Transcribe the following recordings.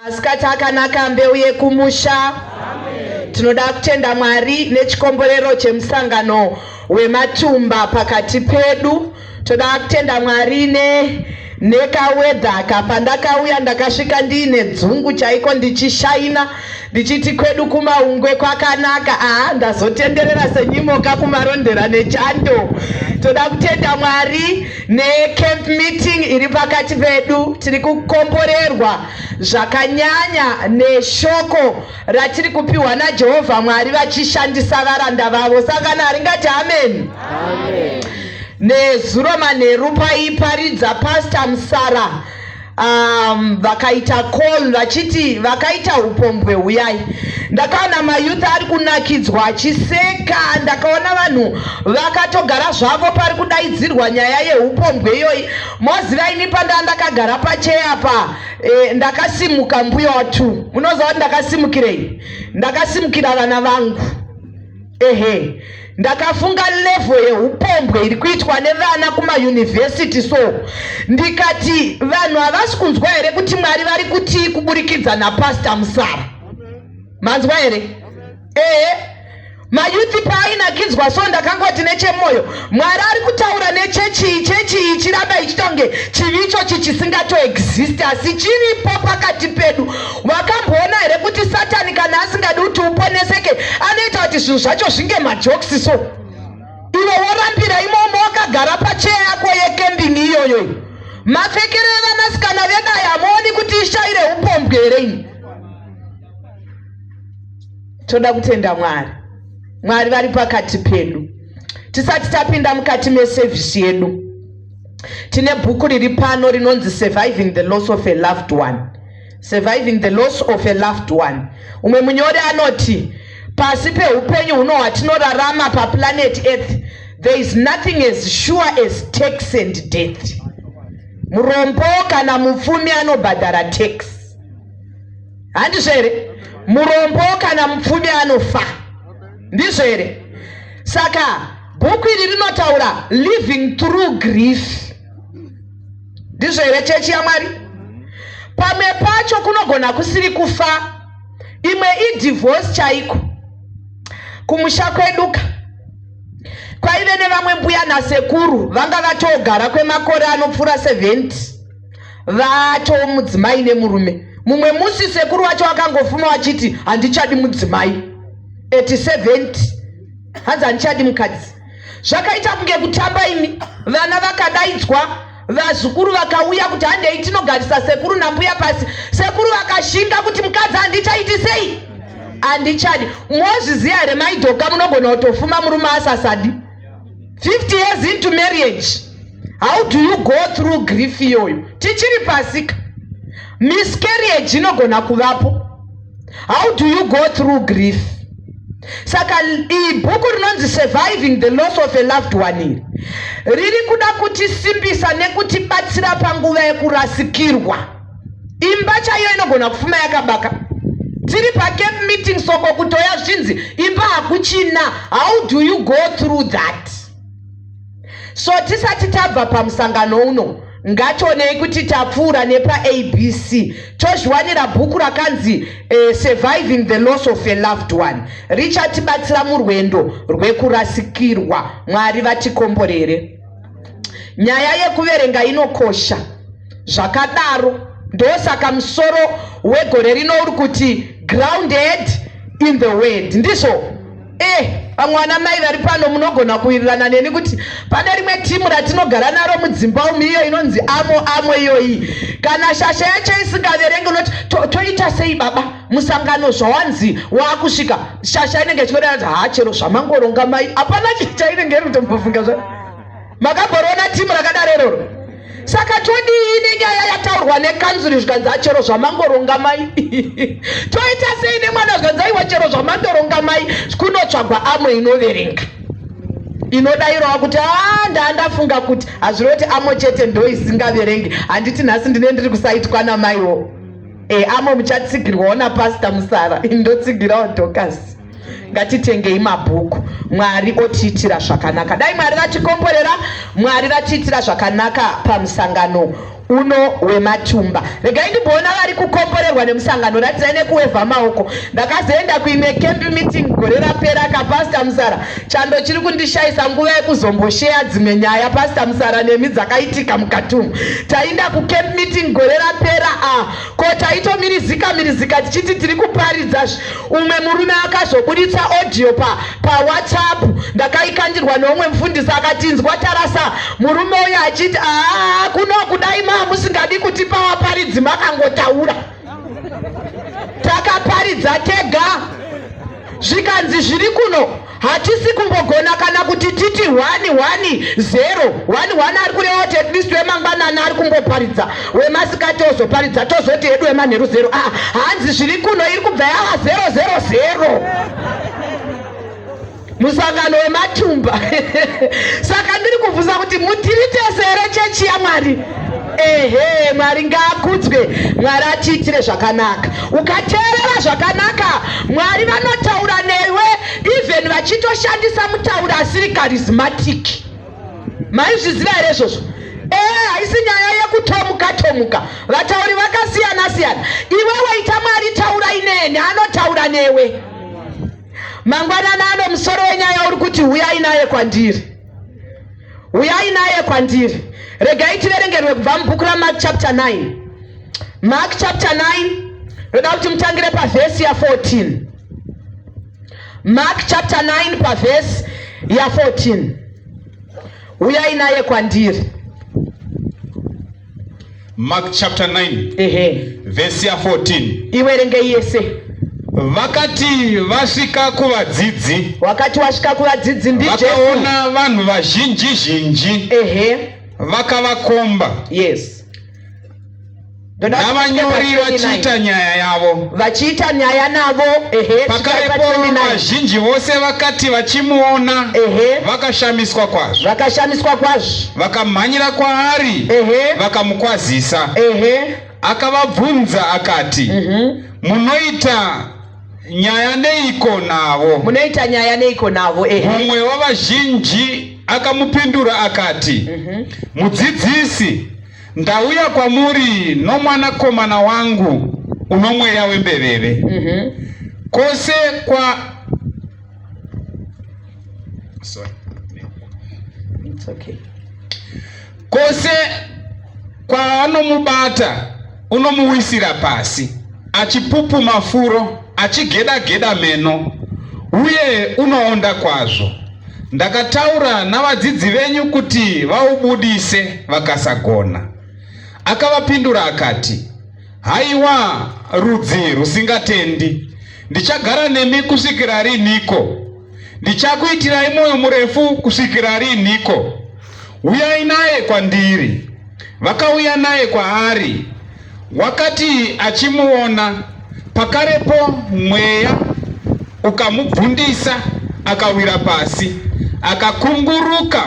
Masikati akanaka mbeu yekumusha. Tinoda kutenda Mwari nechikomborero chemusangano wematumba pakati pedu. Toda kutenda Mwari ne nekawedhaka pandakauya ndakasvika ndiine dzungu chaiko ndichishaina ndichiti kwedu kumaungwe kwakanaka aa ndazotenderera senyimoka kumarondera nechando toda kutenda mwari necamp meeting iri pakati pedu tiri kukomborerwa zvakanyanya neshoko ratiri kupiwa najehovha mwari vachishandisa varanda vavo sangano haringati ameni nezuro manheru paiparidza pasta musara um, vakaita call vachiti vakaita upombwe huyai ndakaona mayouth ari kunakidzwa achiseka ndakaona vanhu vakatogara zvavo pari kudaidzirwa nyaya yeupombwe iyoyi moziva ini pandaa ndakagara pacheya pa e, ndakasimuka mbuya watu munoziva kuti ndakasimukirei ndakasimukira vana vangu Ehe, ndakafunga level yehupombwe iri kuitwa nevana kumayunivhesiti so ndikati vanhu havasi kunzwa here kuti Mwari vari kutii kuburikidza napastor Musara. Manzwa here? Ehe, mayuthi paainakidzwa so ndakangoti nechemoyo Mwari ari kutaura nechechi chechi ichiramba ichitonge chivi ichochi chisingatoexist asi chiripo pakati pedu. Wakamboona here kuti Satani kana asingadi kuti uponeseke anoita kuti zvinhu zvacho zvinge majokes so iwe worambira imomo wakagara pacheya yako yekembing iyoyo mapfekero evanasikana vedu aya hamuoni kuti ishaire upombwe here ini toda kutenda mwari mwari vari pakati pedu tisati tapinda mukati mesevhisi yedu tine bhuku riri pano rinonzi surviving the loss of a loved one surviving the loss of a loved one umwe munyori anoti pasi peupenyu huno hwatinorarama paplanet earth there is nothing as sure as tax and death murombo kana mupfumi anobhadhara tax handizvo here murombo kana mupfumi anofa ndizvo here saka bhuku iri rinotaura living through grief ndizvo here chechi yamwari pamwe pacho kunogona kusiri kufa imwe idivorce chaiko kumusha kweduka kwaive nevamwe mbuya nasekuru vanga vatogara kwemakore anopfuura 70 vato mudzimai nemurume mumwe musi sekuru wacho wakangofuma wachiti handichadi mudzimai at 70 hanzi handichadi mukadzi zvakaita kunge kutamba imi vana vakadaidzwa vazukuru vakauya kuti handei tinogarisa sekuru nambuya pasi sekuru vakashinga kuti mukadzi handichaiti sei handichadi mozviziva here maidhoka munogona kutofuma murume asasadi 50 years into marriage how do you go through grief iyoyo tichiri pasika miscarriage inogona kuvapo how do you go through grief saka iyi bhuku rinonzi surviving the loss of a loved one iri riri kuda kutisimbisa nekutibatsira panguva yekurasikirwa imba chaiyo inogona kufuma yakabaka tiri pacamp meeting soko kutoya zvichinzi imba hakuchina how do you go through that so tisati tabva pamusangano uno ngationei kuti tapfuura nepaabc tozviwanira bhuku rakanzi uh, surviving the loss of a loved one richatibatsira murwendo rwekurasikirwa mwari vatikomborere nyaya yekuverenga inokosha zvakadaro ndosaka musoro wegore rino uri kuti grounded in the word ndizvo eh vamwe vana mai vari pano munogona kuwirirana neni kuti pane rimwe timu ratinogara naro mudzimba umu iyo inonzi amo amo iyoyi kana shasha yacho isingaverengi unoti toita sei baba musangano zvawanzi waakusvika shasha inenge ichikodaati haa chero zvamangoronga mai hapana chainenge iri kutombofunga zva makamboriona timu rakadaro iroro saka todii nenyaya yataurwa nekanzuri zvikanzi achero zvamangoronga mai toita sei nemwana zvikanzi aiwa chero zvamandoronga mai kunotsvagwa amwe inoverenga inodairawa kuti a ndandafunga kuti hazviroti amo chete ndo isingaverengi handiti nhasi ndine ndiri kusaitwa namaiwo e amo muchatsigirwawo napastor musara indotsigirawo dokasi ngatitengei mabhuku mwari otiitira zvakanaka dai mwari vatikomborera mwari vatiitira zvakanaka pamusangano uno wematumba. Regai ndimboona vari kukomborerwa nemusangano, ratidzai nekuwevha maoko. Ndakazoenda kuimwe camp meeting gore rapera kapastor Musara. Chando chiri kundishayisa nguva yekuzombosheya dzimwe nyaya pastor Musara nemi dzakaitika mukati umu. Tainda kucamp meeting gore rapera ah, ko taitomirizika mirizika tichiti tiri kuparidza. Umwe murume akazoburitsa audio pa pawhatsapp ndakaikandirwa neumwe mufundisi akati inzwa tarasa murume uyo achiti aa kuno kudai maa musingadi kutipa vaparidzi makangotaura takaparidza tega zvikanzi zviri kuno hatisi kumbogona kana kuti titi hwani hwani zero hwani hwani ari kureva kuti at least wemangwanani ari kumboparidza wemasikati ozoparidza tozoti hedu wemanheru zero ah, hanzi zviri kuno iri kubva yava zero zero zero musangano wematumba saka ndiri kubvunza kuti mutiri tese here chechi yamwari ehe mwari ngaakudzwe mwari atiitire zvakanaka ukateerera zvakanaka mwari vanotaura newe even vachitoshandisa mutauri asiri charismatic maizviziva here izvozvo ee haisi nyaya yekutomuka tomuka vatauri vakasiyana siyana iwewe ita mwari taura inene anotaura newe mangwanani ano musoro wenyaya uri kuti huyai naye kwandiri huyai naye kwandiri regai tiverengerwe kubva mubhuku ramark chapter 9 mark chapter 9 ndoda kuti mutangire pavhesi ya14 mark chapter 9 pavhesi ya14 huyai naye kwandiri Mark chapter 9 ehe vhesi ya 14 iwerengei yese vakati vasvika kuvadzidzi wakati wasvika kuvadzidzi ndijesu vakaona vanhu vazhinji zhinji ehe vakavakomba yes Ndoda kuti tisvike pa navanyori 29. vachiita nyaya yavo vachiita nyaya navo ehe svikai pa pakarepo 29 vazhinji vose vakati vachimuona ehe vakashamiswa kwazvo vakashamiswa kwazvo vakamhanyira kwaari ehe vakamukwazisa ehe akavabvunza akati munoita nyaya neiko navo munoita nyaya neiko navo ehe mumwe wavazhinji akamupindura akati mudzidzisi ndauya kwamuri nomwanakomana wangu uno mweya wembeveve kwose kwa Sorry. It's okay. kwose kwaanomubata unomuwisira pasi achipupuma furo achigeda-geda meno uye unoonda kwazvo ndakataura navadzidzi venyu kuti vaubudise vakasagona akavapindura akati haiwa rudzi rusingatendi ndichagara nemi kusvikira riniko ndichakuitirai mwoyo murefu kusvikira riniko uyai naye kwandiri vakauya naye kwaari wakati achimuona pakarepo mweya ukamubvundisa akawira pasi akakunguruka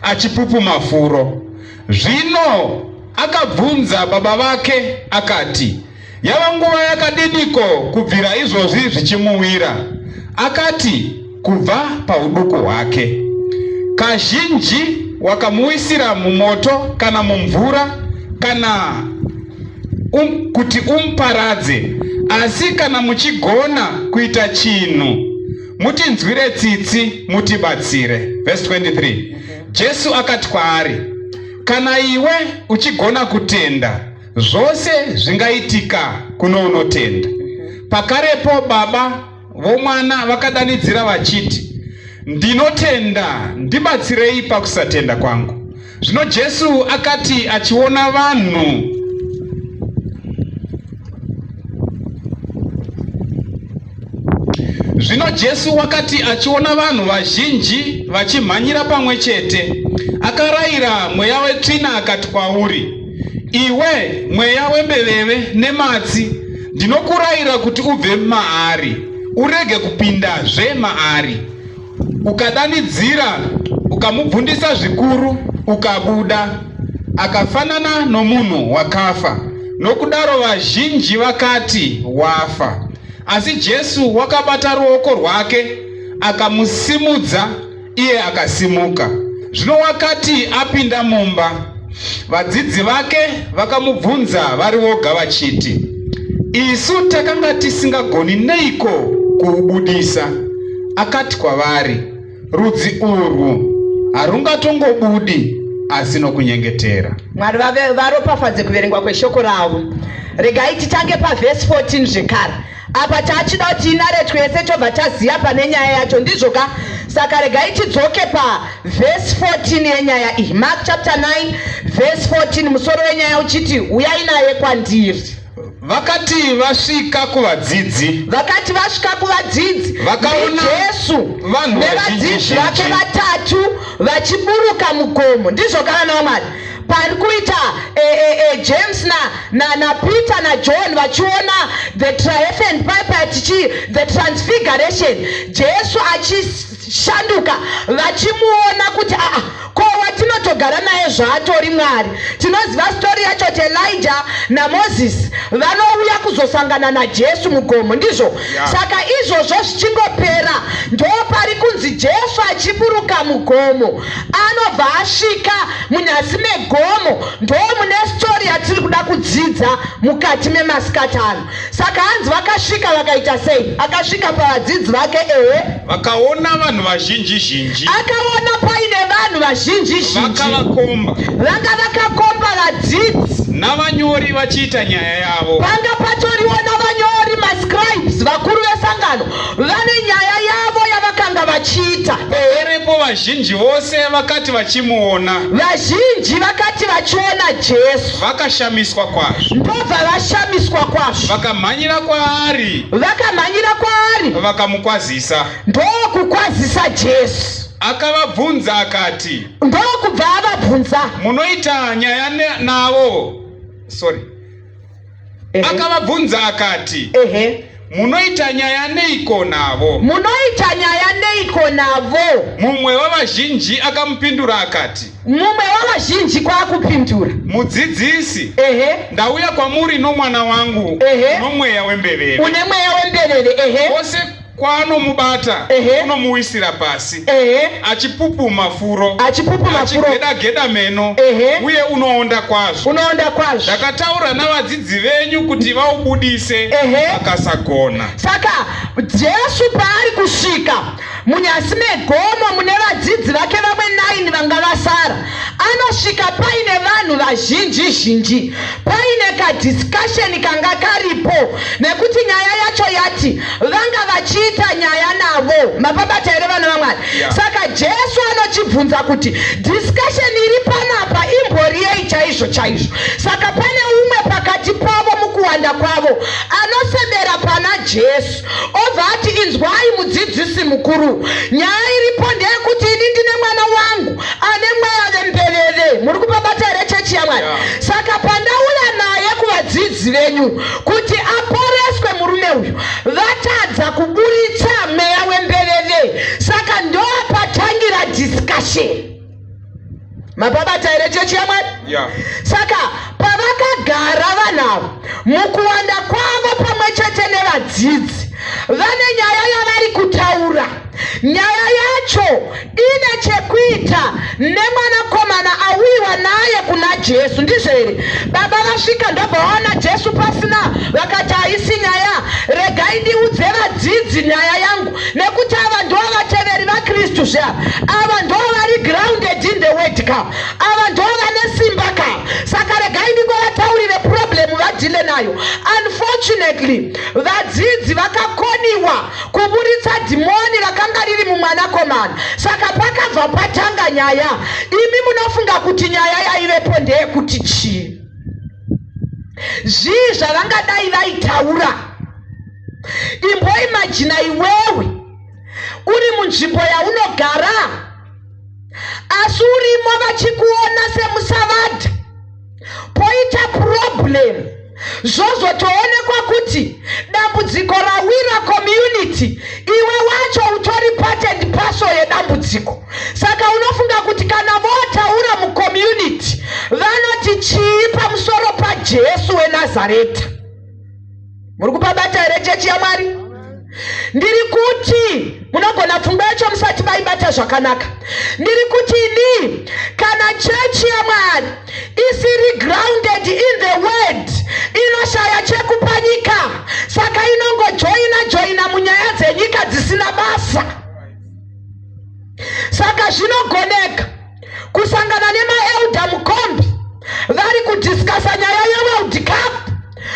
achipupuma furo zvino akabvunza baba vake akati yava nguva yakadiniko kubvira izvozvi zvichimuwira akati kubva pauduku hwake kazhinji wakamuwisira mumoto kana mumvura kana kuti umuparadze asi kana muchigona kuita chinhu mutinzwire tsitsi mutibatsire vhesi 23 jesu akati kwaari kana iwe uchigona kutenda zvose zvingaitika kuno unotenda pakarepo baba vomwana vakadanidzira vachiti ndinotenda ndibatsirei pakusatenda kwangu zvino jesu akati achiona vanhu zvino jesu wakati achiona vanhu vazhinji vachimhanyira pamwe chete akarayira mweya wetsvina akati kwauri iwe mweya wembeveve nematsi ndinokurayira kuti ubve maari urege kupindazve maari ukadanidzira ukamubvundisa zvikuru ukabuda akafanana nomunhu wakafa nokudaro vazhinji vakati wafa asi jesu wakabata ruoko rwake akamusimudza iye akasimuka zvino wakati apinda mumba Vadzidzi vake vakamubvunza vari voga vachiti, Isu takanga tisingagoni neiko kuubudisa? Akati kwavari, Rudzi urwu harungatongobudi asi nokunyengetera. Mwari varopafadze kuverengwa kweshoko ravo. Regai titange pavhesi 14 zvekare. Apa tachida kuti inaretwe yese tobva taziva pane nyaya yacho, ndizvo ka? Saka regai tidzoke pavhesi 14 yenyaya iyi. Mark chapter 9 vhesi 14, musoro wenyaya uchiti uyai naye kwandiri. Vakati vasvika kuvadzidzi, Vakati vasvika kuvadzidzi, Vakaona Jesu vanhu nevadzidzi vazhinji vake zhinji. vatatu vachiburuka mugomo, ndizvo kana vamwari pari kuita James naPeter na naJohn vachiona the triumphant pipe tichi the transfiguration, Jesu achishanduka, vachimuona kuti aa, ko watinotogara naye zvaatori Mwari. Tinoziva story yacho kuti Elijah naMoses vanouya kuzosangana naJesu mugomo, ndizvo? Yeah. Saka izvozvo zvichingopera, ndo pari kunzi Jesu achiburuka mugomo anobva asvika munyasi megomo. Ndo mune story yatiri kuda kudzidza mukati memasikati ano. Saka hanzi vakasvika vakaita sei? Akasvika pavadzidzi vake, ehe. Vakaona vanhu vazhinji zhinji. Akaona paine vanhu vazhinji zhinji. Vakavakomba. Vanga vakakomba vadzidzi. Navanyori vachiita nyaya yavo. Panga patoriwo navanyori, mascribes, vakuru vesangano, vane nyaya yavo yavakanga vachiita. Perepo vazhinji vose vakati vachimuona, Vazhinji vakati vachiona Jesu, vakashamiswa kwazvo. Ndobva vashamiswa kwazvo. Vakamhanyira kwaari. Vakamhanyira kwaari. Vakamukwazisa. Ndokukwazisa Jesu. Akavabvunza akati, Ndokubva avabvunza. Munoita nyaya navo, sorry. Akavabvunza akati, Munoita nyaya neiko navo? Munoita nyaya neiko navo? Mumwe wavazhinji akamupindura akati, Mumwe wavazhinji kwaakupindura. Mudzidzisi, ndauya kwamuri nomwana wangu nomweya wembeveve. Une mweya wembeveve, ehe. Kwose kwaanomubata, unomuwisira pasi, achipupuma furo, Achipupuma furo. achigeda-geda meno, uye unoonda kwazvo. Unoonda kwazvo. Ndakataura navadzidzi venyu kuti vaubudise, vakasagona. Saka Jesu paari kusvika munyasi megomo mune vadzidzi vake vamwe 9 vanga vasara, anosvika paine vanhu vazhinji zhinji, paine kadiscussion kanga karipo, nekuti nyaya yacho yati vanga vachiita nyaya navo. Mapabata here, vana vaMwari? Yeah. Saka Jesu anochibvunza kuti discussion iri panapa imbori yei chaizvo chaizvo. Saka pane umwe pakati pavo mukuwanda kwavo anosebera pana Jesu, obva ati, "Inzwai, mudzidzisi mukuru, nyaya iripo ndeyekuti ini ndine mwana wangu ane mweya vembeveve." Muri kupabata here, chechi yaMwari? Yeah. Saka pandauya naye kuvadzidzi venyu kuti aporeswe murume uyu, vatadza kuburitsa mweya wembeveve. Saka ndopatangira discussion. Mapabata here, chechi yaMwari? Yeah. Saka pavakagara vanhu ava mukuwanda kwavo pamwe chete nevadzidzi, vane nyaya yavari kutaura. Nyaya yacho ine chekuita nemwanakomana auyiwa naye kuna Jesu, ndizvo here? Baba vasvika, ndobva vaona Jesu pasina, vakati, "Haisi nyaya, regai ndiudze vadzidzi nyaya yangu, nekuti ava ndo vateveri vaKristu zve, ava ndo vari grounded in the word ka, ava ndo vane simba ka, saka regai ndingovataurire problem vadeale nayo." Unfortunately, vadzidzi vakakoniwa kuburitsa dhimoni rakanga riri mumwanakomana. Saka pakabva patanga nyaya. Imi munofunga kuti nyaya yaivepo ndeyekuti chii? Zvii zvavangadai vaitaura? Imboimagina iwewe uri munzvimbo yaunogara, asi urimo vachikuona semusavadha, poita problem, zvozotoonekwa kuti dambudziko rawira community, iwe wacho utori part and parcel yedambudziko. Saka unofunga kuti kana votaura mucommunity vanoti chii pamusoro paJesu weNazareta? Muri kupabata here, chechi yaMwari? Ndiri kuti munogona pfungwa yacho musati maibata zvakanaka. Ndiri kuti ini kana chechi yaMwari isiri grounded in the word, inoshaya chekupa nyika, saka inongojoina joina munyaya dzenyika dzisina basa. Saka zvinogoneka kusangana nemaelder mukombi vari kudiscussa nyaya yeWorld Cup.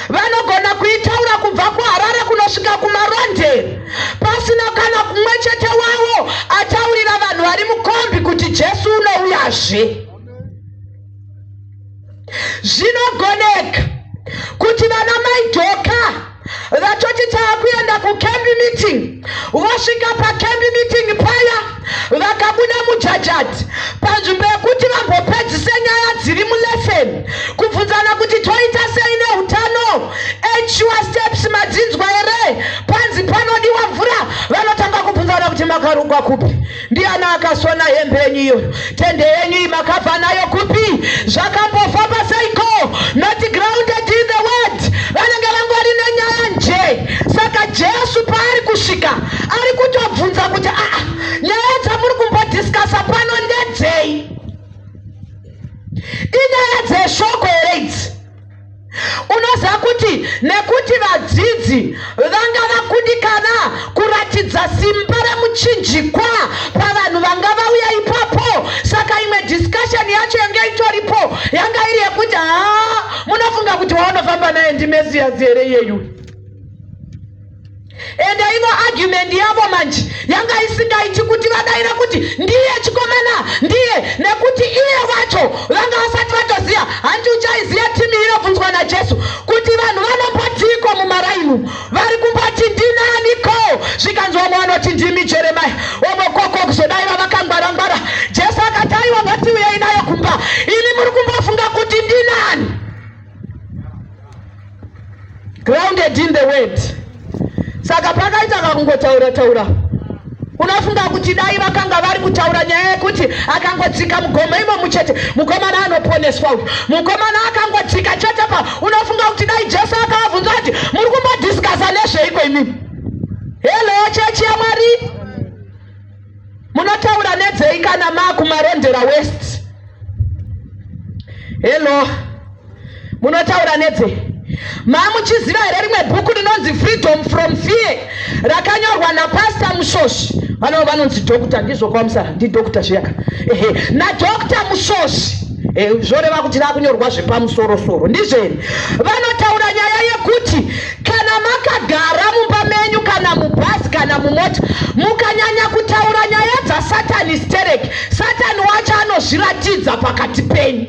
Vanogona kuitaura kubva kuHarare kunosvika kuMarondera, pasina kana kumwe chete wavo ataurira vanhu vari mukombi kuti Jesu unouyazve. Zvinogoneka kuti vana maidhoka vatoti taakuenda kucamp meeting, vosvika pacamp meeting paya, vakabuda mujajati, panzvimbo yekuti vambopedzise nyaya dziri mulesson, kubvunzana kuti toita sei neutano, sure steps madzinzwa here, panzi panodiwa mvura, vanotanga kubvunzana kuti makarukwa kupi, ndiani akasona hembe yenyu iyoyo, tende yenyu iyi makabva nayo kupi, zvakambofamba seiko? Not grounded in the word. Vanenge vangori nenyaya nje. Saka Jesu paari kusvika, ari kutobvunza kuti, aa, nyaya dzamuri kumbodiscussa pano ndedzei? Inyaya dzeshoko here idzi? Unoziva kuti nekuti vadzidzi vanga vakundikana kuratidza simba remuchinjikwa pavanhu vanga vauya ipapo, saka imwe discussion yacho yanga itoripo yanga iri yekuti, haa, munofunga kuti waunofamba naye ndiMesiyasi here iyeyu? Ende ivo argument yavo manje yanga isingaiti kuti vadaira kuti ndiye chikomana, ndiye, nekuti iye wacho vanga vasati vatoziva. Hanti uchaiziva timu inobvunzwa naJesu kuti vanhu vanombotiko mumarainu, vari kumboti ndinaniko? Zvikanzi vamwe vanoti ndimi Jeremaya, vamwe koko kuzodaiva vakangwarangwara. Jesu akati, aiwa, ngatiuyei nayo kumba. Imi muri kumbofunga kuti ndinani? Grounded in the word. Saka pakaita kakungotaura taura, unofunga kuti dai vakanga vari kutaura nyaya yekuti akangodzika mugomo imomu chete, mukomana anoponeswa uyu, mukomana akangodzika chete pa, unofunga kuti dai Jesu akavabvunza kuti muri kumbodiscussa nezveiko imimi? Hello, chechi yaMwari, munotaura nedzei kana maakuMarondera West? Hello, munotaura nedzei? Mamuchiziva here rimwe bhuku rinonzi Freedom from Fear, rakanyorwa napastor Mushoshi? Vanova vanonzi doctor, ndizvo kwamusara ndidoctor zviyaka, ehe, nadoctor Mushoshi. Zvoreva kuti rakunyorwa zvepamusorosoro, ndizvo here? Vanotaura nyaya yekuti kana makagara mumba menyu, kana mubhazi, kana mumota, mukanyanya kutaura nyaya dzasatani sterek, Satani wacho anozviratidza pakati penyu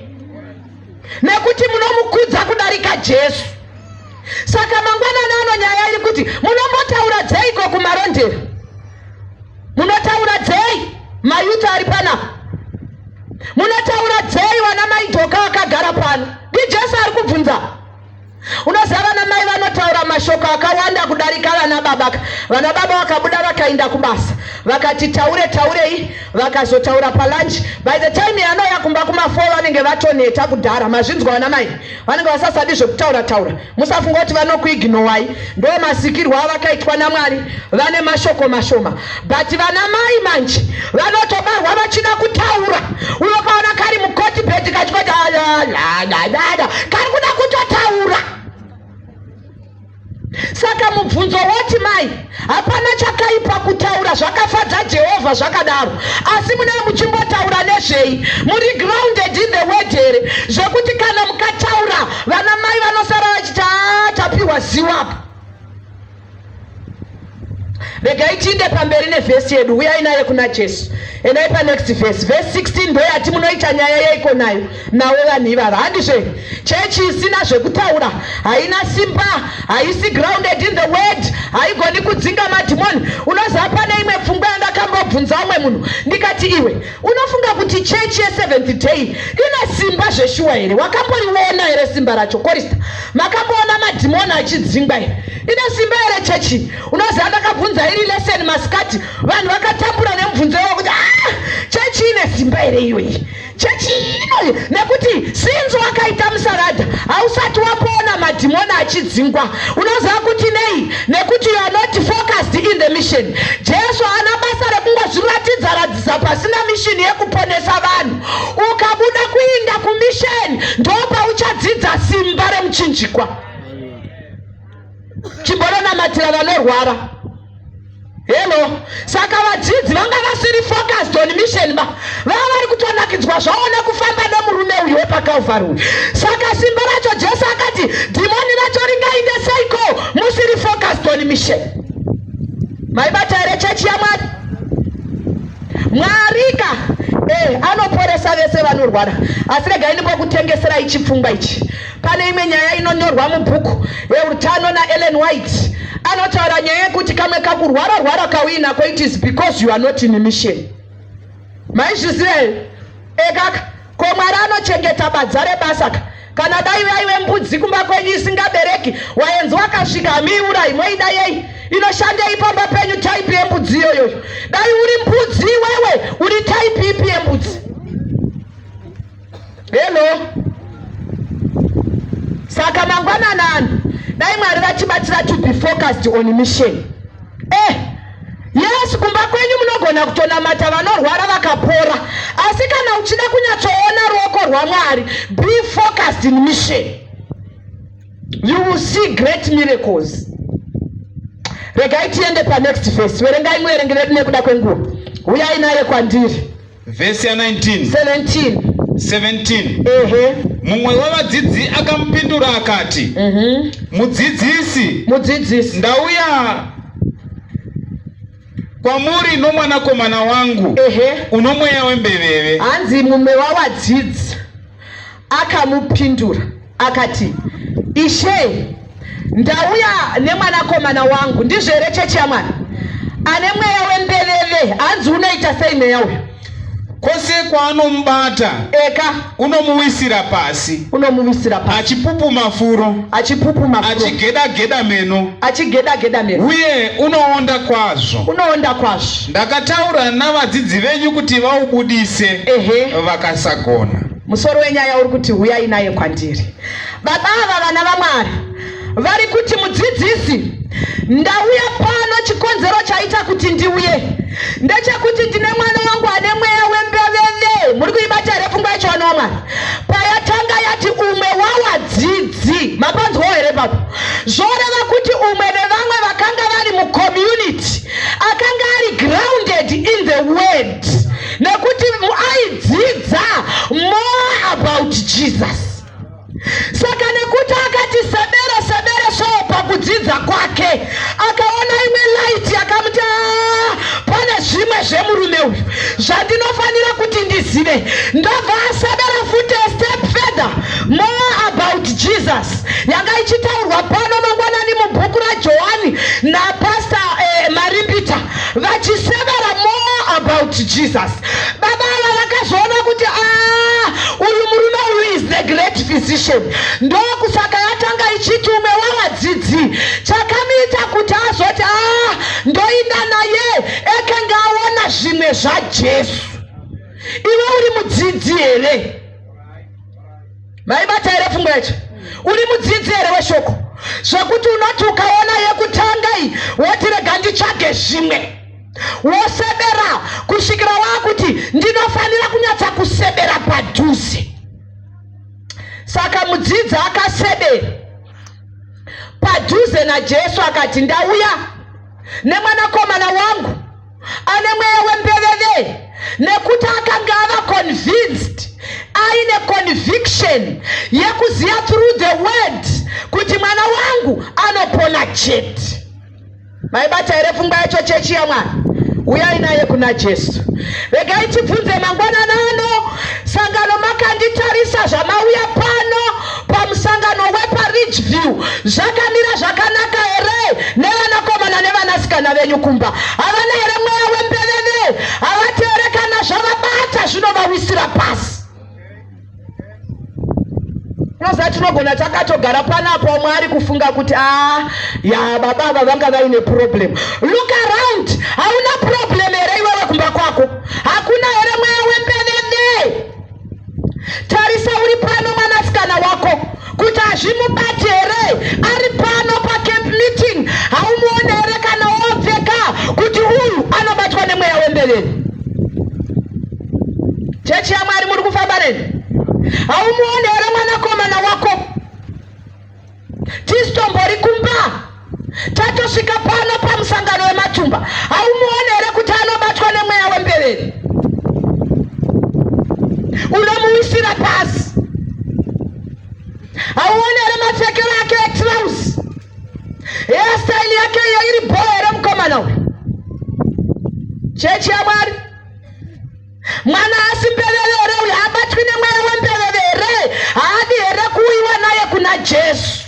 nekuti munomukudza kudarika Jesu. Saka mangwanani ano nyaya iri kuti munombotaura dzeiko kuMarondera? Munotaura dzei, mayouth ari panapa? Munotaura dzei, vana maidhoka vakagara pano? NdiJesu ari kubvunza. Unoziva vana mai vanotaura mashoko akawanda kudarika vana baba. Vana baba vakabuda vakaenda kubasa, vakati taure taurei, vakazotaura palunch. By the time yanouya kumba kuma4, vanenge vatoneta kudhara. Mazvinzwa, vana mai vanenge vasasadi zvekutaura taura. Musafunga kuti vanokuignorwai, ndo masikirwo avakaitwa naMwari, vane mashoko mashoma. But vana mai manje vanotobarwa vachida kutaura. Unokaona kari mukotibhedi kachikoti dada, kari kuda kutotaura. Saka mubvunzo woti, mai, hapana chakaipa kutaura zvakafadza Jehovha zvakadaro, asi munee muchimbotaura nezvei? Muri grounded in the word here, zvekuti kana mukataura vana mai vanosara vachiti, aa, tapiwa ziwapo? Regai tiinde pamberi nevhesi yedu. Uyai naye kuna Jesu. Endai panext vhesi, vhesi 16. Ndoyati munoita nyaya yeiko nayo nawo vanhu ivava? Handizve? Chechi isina zvekutaura haina simba, haisi grounded in the word, haigoni kudzinga madhimoni. Unoziva pane imwe pfungwa yandakambobvunza umwe munhu, ndikati, iwe unofunga kuti chechi yeSeventh Day ine simba zveshuwa here? Wakamboriona here simba racho? Chorista, makamboona madhimoni achidzingwa here? Ine simba here chechi? Unoziva ndakabvunza iri lesson masikati, vanhu vakatambura nemubvunzo iwo kuti, ah, chechi ine simba here iyoyi, chechi ino? Nekuti since wakaita musaradha, hausati wapona madhimoni achidzingwa. Unoziva kuti nei? Nekuti you are not focused. the mission. Jesu haana basa rekungozviratidza radzisa pasina mission yekuponesa vanhu. Ukabuda kuinda kumission ndopauchadzidza simba remuchinjikwa. Chimbononamatira vanorwara. Hello. Saka vadzidzi vanga vasiri focused on mission ba. Vanga vari kutonakidzwa zvavo nekufamba nemurume uyu wepaCalvary uyu. Saka simba racho Jesu akati dhimoni racho ringainde seiko musiri focused on mission. Maibata here chechi yaMwari? Mwarika anoporesa vese vanorwara. Asi regai ndimbokutengeserai chipfungwa ichi. Pane imwe nyaya inonyorwa mubhuku yeutano naEllen White. Anotaura nyaya yekuti kamwe kakurwara rwara kauinako, it is because you are not in mission. Maizviziva here? Ekaka ko Mwari anochengeta badza rebasa ka. Kana dai vaive mbudzi kumba kwenyu isingabereki, waenzi wakasvika hamiiurai, moida yei? Inoshandei pamba penyu type yembudzi iyoyoyo? Dai uri mbudzi iwewe, uri type ipi yembudzi? Hello. Saka mangwanani ano dai Mwari vachibatsira to be focused on mission. Yes, kumba kwenyu munogona kutonamata vanorwara vakapora, asi kana uchida kunyatsoona ruoko rwaMwari, be focused in mission. You will see great miracles. Regai tiende panext verse. Verengai muverengi vedu nekuda kwenguva. Uyai naye kwandiri. Vhesi ya 19. 17. 17. Ehe. Mumwe wavadzidzi akamupindura akati, "Mudzidzisi, Mudzidzisi, ndauya kwamuri nomwanakomana wangu uno mweya wembeveve." Hanzi mumwe wavadzidzi akamupindura akati, "Ishe, ndauya nemwanakomana wangu." Ndizvo here, chechi yaMwari? Ane mweya wembeveve. Hanzi unoita sei mweya uyu? Kwose kwaanomubata, Eka. unomuwisira pasi, Unomuwisira pasi, achipupuma furo, achipupuma furo, achigeda-geda meno, achigeda-geda meno, uye unoonda kwazvo. Unoonda kwazvo. Ndakataura navadzidzi venyu kuti vaubudise, vakasagona. Musoro wenyaya uri kuti huyai naye kwandiri. Baba ava, vana vaMwari, vari kuti, "Mudzidzisi, ndauya pano. Chikonzero chaita kuti ndiuye ndechekuti ndine mwana wangu ane mweya wembeveve." Muri kuibata here pfungwa yacho, vana vaMwari? Payatanga yati umwe wawadzidzi, mapanzwawo here papo? Zvoreva kuti umwe vevamwe vakanga vari mucommunity akanga ari grounded in the word, nekuti aidzidza more about Jesus. Saka nekuti akati sebere sebere so pakudzidza kwake, akaona imwe light yakamuti, "Ah, pane zvimwe zvemurume uyu zvandinofanira kuti ndizive." Ndobva asebera futi a step further, more about Jesus, yanga ichitaurwa pano mangwanani mubhuku raJohani napastor Marimbita, vachisevera more about Jesus. Baba ava vakazoona kuti, "Ah, uyu murume uyu is the great physician." Ndokusaka yatanga ichiti umwe wavadzidzi. Chakamuita kuti azoti, "Ah, ndoinda naye," ekenge aona zvimwe zvaJesu. Iwe uri mudzidzi here? Maibata here pfungwa yacho? Uri mudzidzi here weshoko, zvekuti unoti ukaona yekutanga iyi woti, "Rega nditsvage zvimwe," wosebera kusvikira waakuti, "Ndinofanira kunyatsa kusebera padhuze"? Saka mudzidzi akasebera padhuze naJesu, akati, "Ndauya nemwanakomana wangu ane mweya wembeveve," nekuti akanga ava convinced, aine conviction yekuziva through the word kuti mwana wangu anopona chete. Maibata here pfungwa yacho, chechi yaMwari? Uyai naye kuna Jesu. Regai tibvunze mangwanani ano sangano, makanditarisa zvamauya pano pamusangano wepaRidgeview, zvakamira zvakanaka here nevanakomana nevanasikana venyu kumba? Havana here mweya wembeveve? Havati here kana zvavabata zvinovawisira pasi? Unoziva, tinogona takatogara panapo, mwari kufunga kuti, "A ya, baba ava vanga vaine problem." Look around, hauna problem here iwewe kumba kwako? Hakuna here mweya wembeveve? Tarisa uri pano mwanasikana wako kuti hazvimubati here ari pano pacamp meeting. Haumuone here kana wapfeka Haumuoni here mwanakomana wako? Tisitombori kumba, tatosvika pano pamusangano wematumba. Haumuoni here kuti anobatwa nemweya wembeveve unomuwisira pasi? Hauoni here mapfekero ake etrausi, hairstyle yake iyo iri bho here mukomana uyu? Chechi yaMwari, mwana haasi mbeveve here uyu? Haabatwi nemweya wembeveve here? Haadi here kuuyiwa naye kuna Jesu?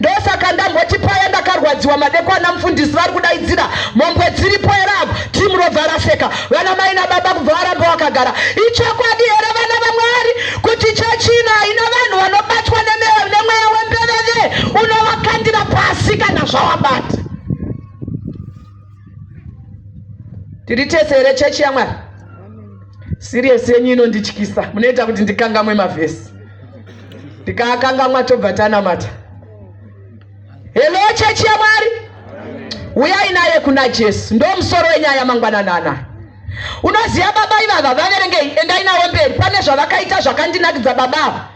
Ndosaka ndamboti paya ndakarwadziwa madekwana, mufundisi vari kudaidzira, mhombwe dziripo here apo? Timu robva raseka, vana mai nababa kubva varamba vakagara. Ichokwadi here, vana vaMwari, kuti chechi ino haina vanhu vanobatwa nemweya wembeveve unovakandira pasi kana zvawabata? Tiri tese here, chechi yaMwari? Serious yenyu inondityisa, munoita kuti ndikangamwe mavhesi. Ndikaakangamwa tobva tanamata. Hello, chechi yaMwari, uyai naye kuna Jesu. Ndo musoro wenyaya mangwanani anaya. Unoziva baba ivava, vaverengei, endai navo mberi. Pane zvavakaita zvakandinakidza baba ava.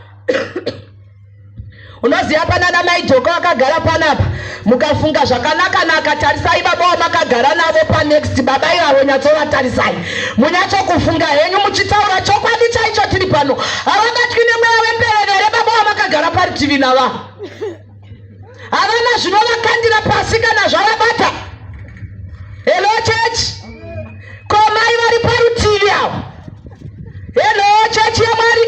Unoziva panana mai Joko vakagara panapa, mukafunga zvakanaka naka, tarisai baba wamakagara navo panext. Baba ivavo nyatsobatarisai, munyatsokufunga henyu muchitaura chokwadi chaicho. Tiri pano, havabatwi nemweya wembeveve here baba wamakagara parutivi nava? Havana zvinovakandira pasi kana zvavabata? Hello, church. Ko mai vari parutivi avo? Hello, chechi yaMwari.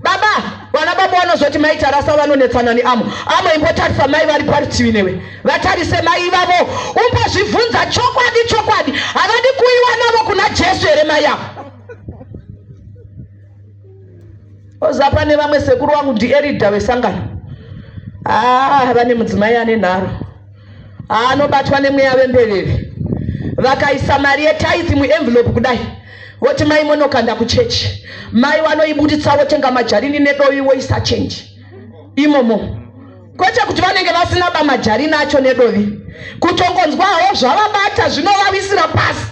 Baba, vana baba vanozoti mai Tarasa vanonetsana neamo amo. Imbotarisa mai vari parutivi newe, vatarise mai ivavo, umbozvibvunza chokwadi chokwadi, havadi kuiwa navo kuna Jesu here mai avo? Oza pane vamwe sekuru vangu, ndieridha wesangano. Aa, vane mudzimai ane nharo, anobatwa nemweya wembeveve. Vakaisa mari yetithe muenvelope kudai, voti, "Mai, monokanda kuchechi." Mai vanoibuditsa, votenga majarini nedovi, voisa chenji imomo. Kwete kuti vanenge vasina bamajarini acho nedovi, kutongonzwawo zvavabata zvinovawisira pasi.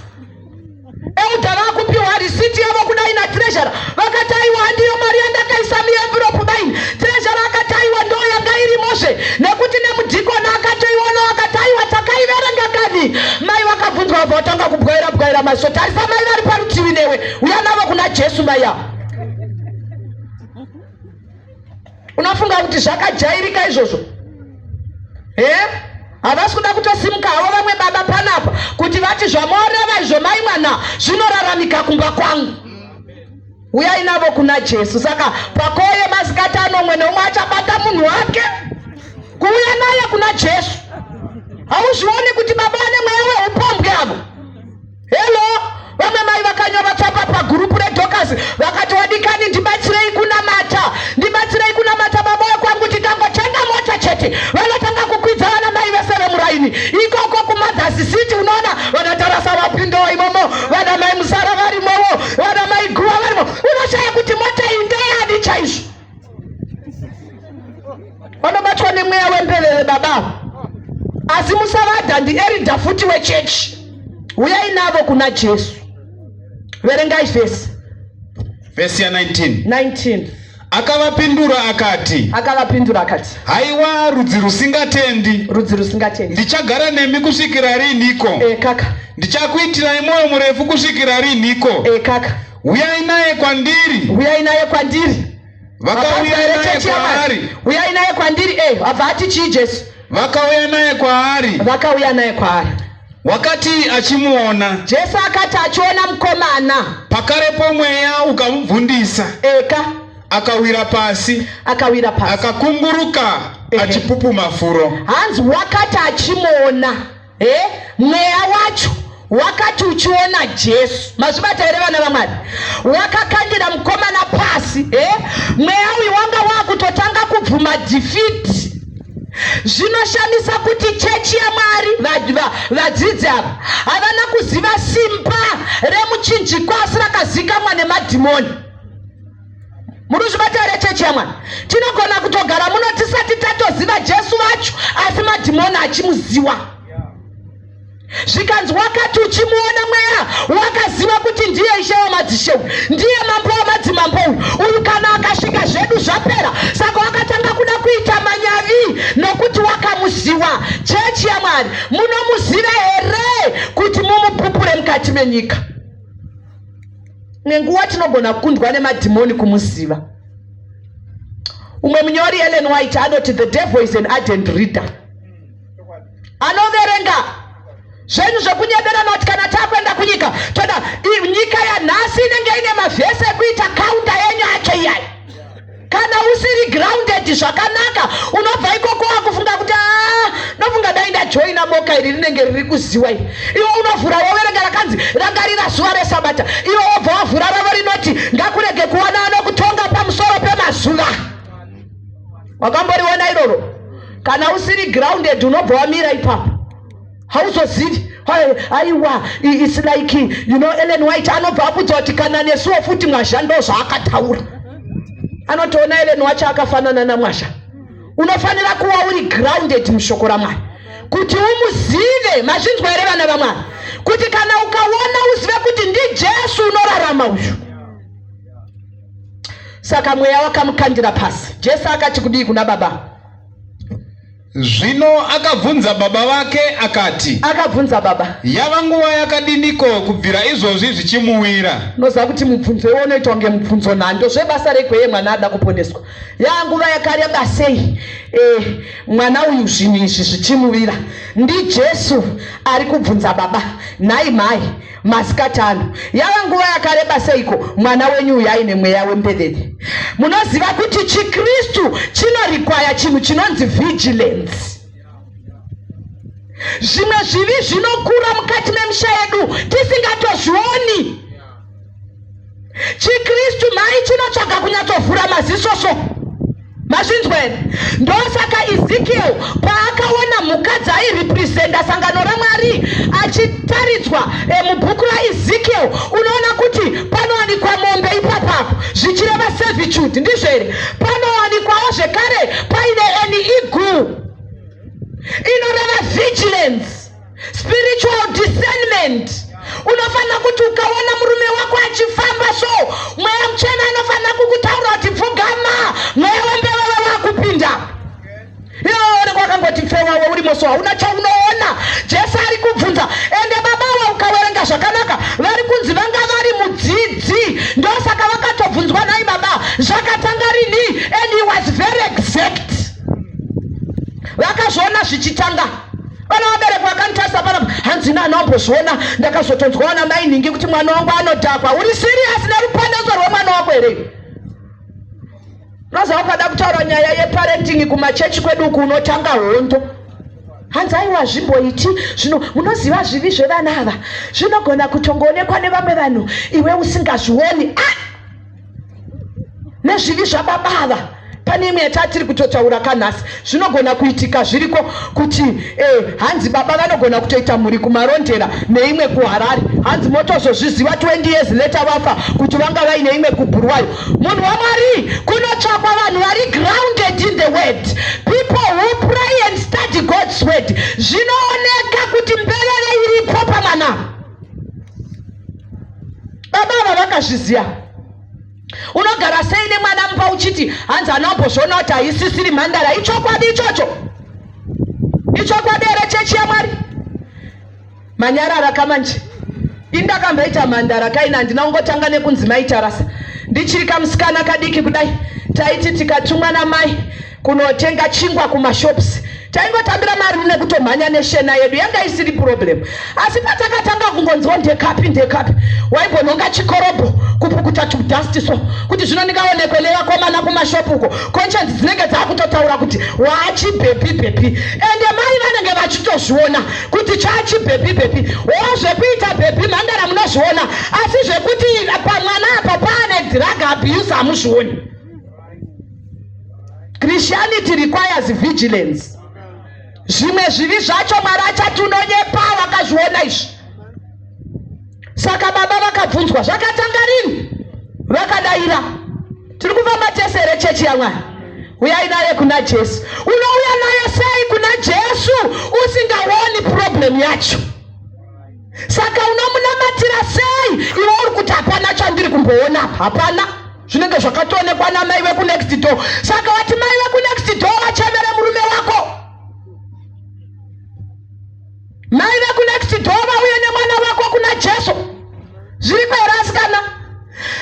Elder vakupiwa risiti yavo kudai natreasurer, vakati, "Aiwa, handiyo mari yandakaisa muenvelope baini." Treasurer akati, "Aiwa, ndo yanga irimozve," nekuti nemudhikoni akatoiona, akati, "Aiwa, takaiverenga kani." Mai vakabvunzwa, vabva vatanga kubwaira bwaira maso. Tarisa mai vari parutivi newe, uya navo kuna Jesu mai avo. Unofunga kuti zvakajairika izvozvo he? Havasi kuda kutosimuka havo vamwe baba panapa kuti vati, "Zvamoreva izvo, mai mwana, zvinoraramika kumba kwangu"? Uyai navo kuna Jesu. Saka pakoye masikati anomwe neumwe achabata munhu wake kuuya naye kuna Jesu. Hauzvioni kuti baba vane mweya weupombwe avo? Hello, vamwe mai vakanyora tsamba pagurupu reDhokasi, vakati, "Wadikani, ndibatsirei kunamata, ndibatsirei kunamata. Baba wekwangu tikangotenga mota chete, vanotanga kukwidza vana mai vese vemuraini ikoko kuMothers City." Unoona vana Tarasa vapindawo imomo, vana mai Musara varimowo, vana mai Guva varimo. Unoshaya kuti mota iyi ndeyani chaizvo. Vanobatwa nemweya wembeveve baba, asi musavadha, ndieridha futi wechechi. Uyai navo kuna Jesu. Verengai vhesi. Vhesi ya19. 19. Akavapindura akati, Akavapindura akati, "Haiwa, rudzi rusingatendi, Rudzi rusingatendi, ndichagara nemi kusvikira riniko? E kaka. Ndichakuitirai mwoyo murefu kusvikira riniko? E kaka. Uyai naye kwandiri." Uyai naye kwandiri. Vakauya naye kwaari. Uyai naye kwandiri. E, abva ati chii Jesu? Vakauya naye kwaari. Vakauya naye kwaari. Wakati achimuona, Jesu akati achiona mukomana, pakarepo mweya ukamubvundisa, eka akawira pasi, akawira pasi, akakunguruka achipupuma furo. Hanzi wakati achimuona, e mweya wacho wakati uchiona Jesu, mazvibata here, vana vaMwari? Wakakandira mukomana pasi. E mweya uyu wanga wakutotanga kubvuma defeat. Zvinoshamisa kuti chechi yaMwari, vadzidzi ava havana kuziva simba remuchinjikwa, asi rakazikamwa nemadhimoni. Muri kuzvibata here, chechi yaMwari? Tinogona kutogara muno tisati tatoziva Jesu vacho, asi madhimoni achimuziwa. Zvikanzi wakati uchimuona mweya wakaziva kuti ndiye ishe wamadzishe uyu, ndiye mambo wamadzimambo uyu. Uyu kana akasvika zvedu zvapera. Saka wakatanga kuda kuita manyavi nokuti wakamuziva. Chechi yaMwari, munomuziva here kuti mumupupure mukati menyika? Nenguva tinogona kukundwa nemadhimoni kumuziva. Umwe munyori Ellen White anoti the devil is an ardent reader. Anoverenga zvenyu zvekunyeberana kuti kana takuenda kunyika toda nyika yanhasi inenge ine mavhesi ekuita kaunda yenyu acho iyayi. Kana usiri grounded zvakanaka unobva ikoko wakufunga kuti ah, ndofunga dai ndajoina boka iri rinenge riri kuziwa iri. Iwe unovhura woverenga rakanzi rangarira zuva resabata, iwe wobva wavhura ravo rinoti ngakurege kuwana anokutonga pamusoro pemazuva. Wakamboriona iroro? Kana usiri grounded unobva wamira ipapo, hauzozivi. Aiwa, it's like you know, Ellen White anobva abudza kuti kana nesuwo futi mwazha ndo zvaakataura. Anotoona Ellen wacho akafanana namwazha. Unofanira kuva uri grounded mushoko raMwari kuti umuzive. Mazvinzwa here vana vaMwari? Kuti kana ukaona uzive kuti ndiJesu unorarama uyu. Saka mweya wakamukandira pasi. Jesu akati kudii kuna baba? Zvino akabvunza baba vake akati, Akabvunza baba, yava nguva yakadiniko kubvira izvozvi zvichimuwira? Unoziva kuti mubvunzo iwo unoitwa kunge mubvunzo nhando zvebasa regweye mwana ada kuponeswa. Yava nguva yakareba sei mwana uyu zvinhu izvi zvichimuvira? NdiJesu ari kubvunza baba. Nhai mhai, masikati ano yava nguva yakareba seiko mwana wenyu uyu aine mweya wembeveve? Munoziva kuti chiKristu chinorikwaya chinhu chinonzi vigilance. Zvimwe zvivi zvinokura mukati memisha yedu tisingatozvioni. ChiKristu mhai chinotsvaga kunyatsovhura maziso so. Mazvinzwa here? Ndosaka Ezekiel paakaona mhuka dzairepresenta sangano raMwari achitaridzwa mubhuku raEzekiel, unoona kuti panowanikwa mombe ipapapo zvichireva servitude, ndizvo here? Panowanikwawo zvekare paine an eagle inoreva vigilance, spiritual discernment. Unofanira kuti ukaona murume wako achifamba so, mweya mutsvene anofanira kukutaura kuti pfugama, mweya wembeveve wakupinda. Iwe unenge wakangoti pfewawe urimo so hauna chaunoona. Jesu ari kubvunza, ende baba ava ukaverenga zvakanaka vari kunzi vanga vari mudzidzi, ndosaka vakatobvunzwa nhai baba zvakatanga rini, and he was very exact. Vakazviona zvichitanga. Vana vabereki vakanditarisa panapa, hanzi ini anambozviona, ndakazotonzwa vana mai nhingi kuti mwana wangu anodhakwa. Uri serious neruponeso rwemwana wako here? Unoziva ukada kutaura nyaya yeparenting kumachechi kwedu uku unotanga hondo. Hanzi aiwa zvimboiti zvino, munoziva zvivi zvevana ava zvinogona kutongoonekwa nevamwe vanhu iwe usingazvioni. Nezvivi zvababa ava pane imwe yatatiri kutotaura kanhasi, zvinogona kuitika zviriko kuti hanzi baba vanogona kutoita mhuri kuMarondera neimwe kuHarare, hanzi motozozviziva 20 years later vafa kuti vanga vaine imwe kuBhuruwayo. Munhu waMwari, kunotsvakwa vanhu vari grounded in the word, people who pray and study God's word. Zvinooneka kuti mbeveve iripo pamwana. Baba ava vakazviziva. Unogara sei nemwana mupa uchiti hanzi anambozviona kuti haisisiri mhandara? Ichokwadi ichocho? Ichokwadi here chechi yaMwari? Manyarara kamanje. Ini ndakamboita mhandara kaini, handina kungotanga nekunzi maitarasa. Ndichiri kamusikana kadiki kudai, taiti tikatumwa namai kunotenga chingwa kumashops, taingotambira mari nekutomhanya neshena yedu, yanga isiri problem. Asi patakatanga kungonzwa ndekapi ndekapi, waimbonhonga chikorobho kupukuta tudust so kuti zvino ndingaonekwe nevakomana kumashopu uko, conscience dzinenge dzakutotaura kuti waachibhepi bhepi, ende mai vanenge vachitozviona kuti chaachibhepi bhepi. Wo zvekuita bhepi mhandara munozviona, asi zvekuti pamwana apa paane drug abuse hamuzvioni. Christianity requires vigilance. Zvimwe zvivi zvacho Mwari achati unonyepa, wakazviona izvi. Saka baba vakabvunzwa zvakatanga rini, vakadaira. Tiri kufamba tese here chechi yaMwari? Uyai naye kuna Jesu. Unouya naye sei kuna Jesu usingaoni problem yacho? kumboona apa hapana. Zvinenge zvakatoonekwa namai vekunext door. Saka wati mai vekunext door vachemere murume wako, mai vekunext door vauye nemwana wako kuna Jesu. Zviriko here, asikana?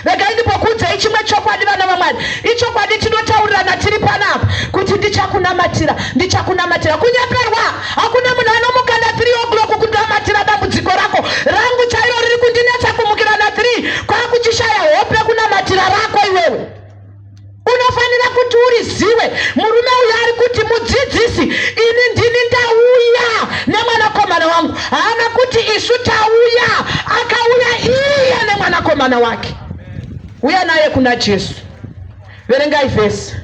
Regai ndimbokuudzai chimwe chokwadi, vana vaMwari. Ichokwadi tinotaurirana tiri panapa kuti ndichakunamatira, ndichakunamatira. Kunyeperwa. Hakuna munhu anomuka na3 o'clock kunamatira dambudziko rako. Rangu chairo riri kundinetsa kumukira na3, kwakuchishaya hope kunamatira rako. Iwewe unofanira kuti uriziwe. Murume uyu ari kuti, "Mudzidzisi, ini ndini ndauya nemwanakomana wangu." Haana kuti isu tauya, akauya iye nemwanakomana wake. Uya naye kuna Jesu. Verengai vhesi.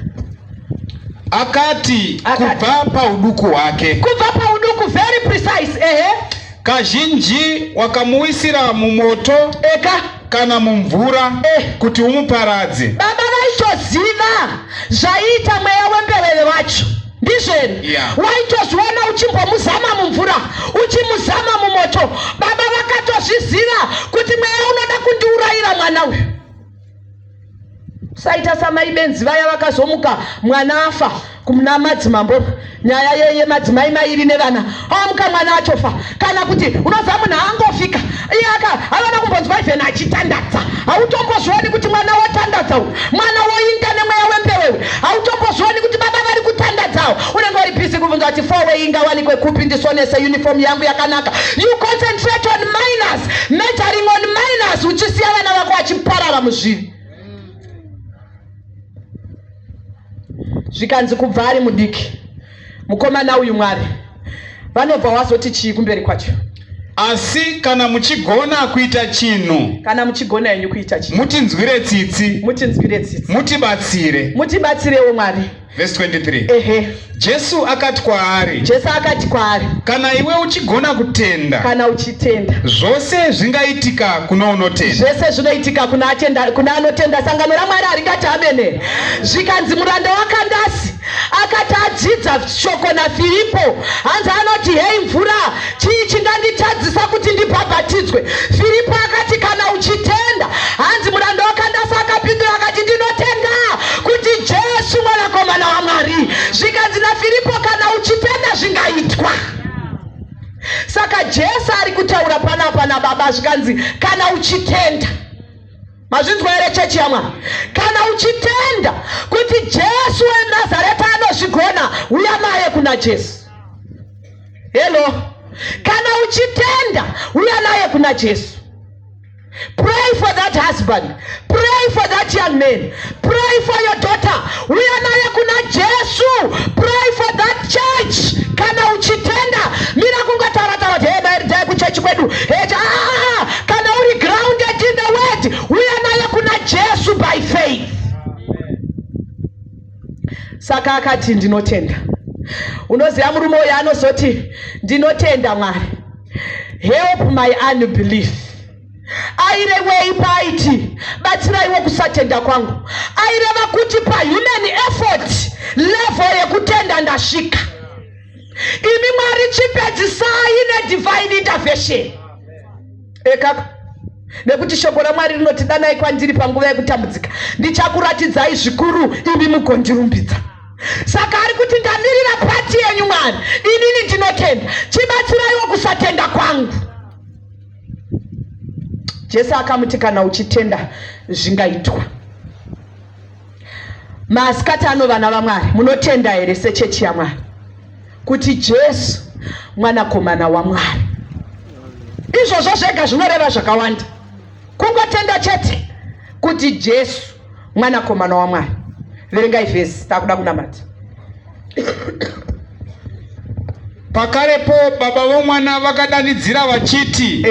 Akati, Akati. Kubva pauduku hwake. Kubva pauduku, very precise, ehe. Kazhinji wakamuwisira mumoto Eka. kana mumvura kuti umuparadze. Baba vaitoziva zvaiita mweya wembeveve wacho, ndizveni? Waitozviona uchimbomuzama mumvura, uchimuzama mumoto. Baba vakatozviziva kuti mweya unoda kundiurayira mwana uyu. Saita samai benzi vaya vakazomuka mwana afa kuna madzimambo. Nyaya yeye madzimai mairi nevana, amuka mwana atofa. Kana kuti unoziva munhu angofika iye aka havana kumbonzwa even achitandadza. Hautombozvioni kuti mwana wotandadza uyu, mwana woinda nemweya wembewewe. Hautombozvioni kuti baba vari kutandadzawo. Unenge uri busy kubvunza kuti fowe ingawanikwe kupi, ndisonese uniform yangu yakanaka. You concentrate on minors, majoring on minors, uchisiya vana vako vachiparara muzvivi. Zvikanzi kubva ari mudiki mukomana uyu. Mwari vanobva wazoti chii kumberi kwacho? Asi kana muchigona kuita chinhu, Kana muchigona henyu kuita chinhu, mutinzwire tsitsi, mutinzwire tsitsi, mutibatsire. Mutibatsirewo, Mwari. Vhesi 23. Ehe. Jesu akati kwaari, Jesu akati kwaari, kana iwe uchigona kutenda, kana uchitenda, zvose zvingaitika kuno unotenda. Zvese zvinoitika kuna atenda, kuna anotenda. Sangano raMwari haringati amene. Zvikanzi muranda waKandasi akati adzidza shoko naFiripo, hanzi anoti, "Hei mvura, chii chinganditadzisa kuti ndibhabhatidzwe?" Firipo akati, "Kana uchitenda." Hanzi muranda waKandasi akapindura akati, "Ndinotenda kuti Jesu mwanakomana waMwari." Zvikanzi naFiripo, "Kana uchitenda, zvingaitwa." Saka Jesu ari kutaura panapa nababa, zvikanzi, "Kana uchitenda." Mazvinzwa here, chechi yaMwari? Kana uchitenda kuti Jesu weNazareta anozvigona, uya naye kuna Jesu. Hello, kana uchitenda, uya naye kuna Jesu. Pray for that husband, pray for that young man, pray for your daughter. Uya naye kuna Jesu. Pray for that church. Kana uchitenda, mira kungotaura taura kuti, "Hey, maeridai kuchechi kwedu." Hey, ah, kana uri grounded in the word, uya naye kuna Jesu by faith. Saka akati, "Ndinotenda." Unoziva murume uyu anozoti, "Ndinotenda, Mwari, help my unbelief." Airevei paaiti, "Batsiraiwo kusatenda kwangu"? Aireva kuti pahuman effort level yekutenda ndasvika. Imi Mwari, chipedzisai nedivine intervention. Ekaka, nekuti shoko raMwari rinoti, "Danai kwandiri panguva yekutambudzika, ndichakuratidzai zvikuru, imi mugondirumbidza." Saka ari kuti, "Ndamirira part yenyu, Mwari. Inini ndinotenda, chibatsiraiwo kusatenda kwangu." Jesu akamuti, "Kana uchitenda, zvingaitwa." Masikati ano, vana vaMwari, munotenda here sechechi yaMwari kuti Jesu mwanakomana waMwari? Izvozvo zvega zvinoreva zvakawanda, kungotenda chete kuti Jesu mwanakomana waMwari. Verengai vhesi, takuda kunamata. Pakarepo baba vomwana vakadanidzira vachiti,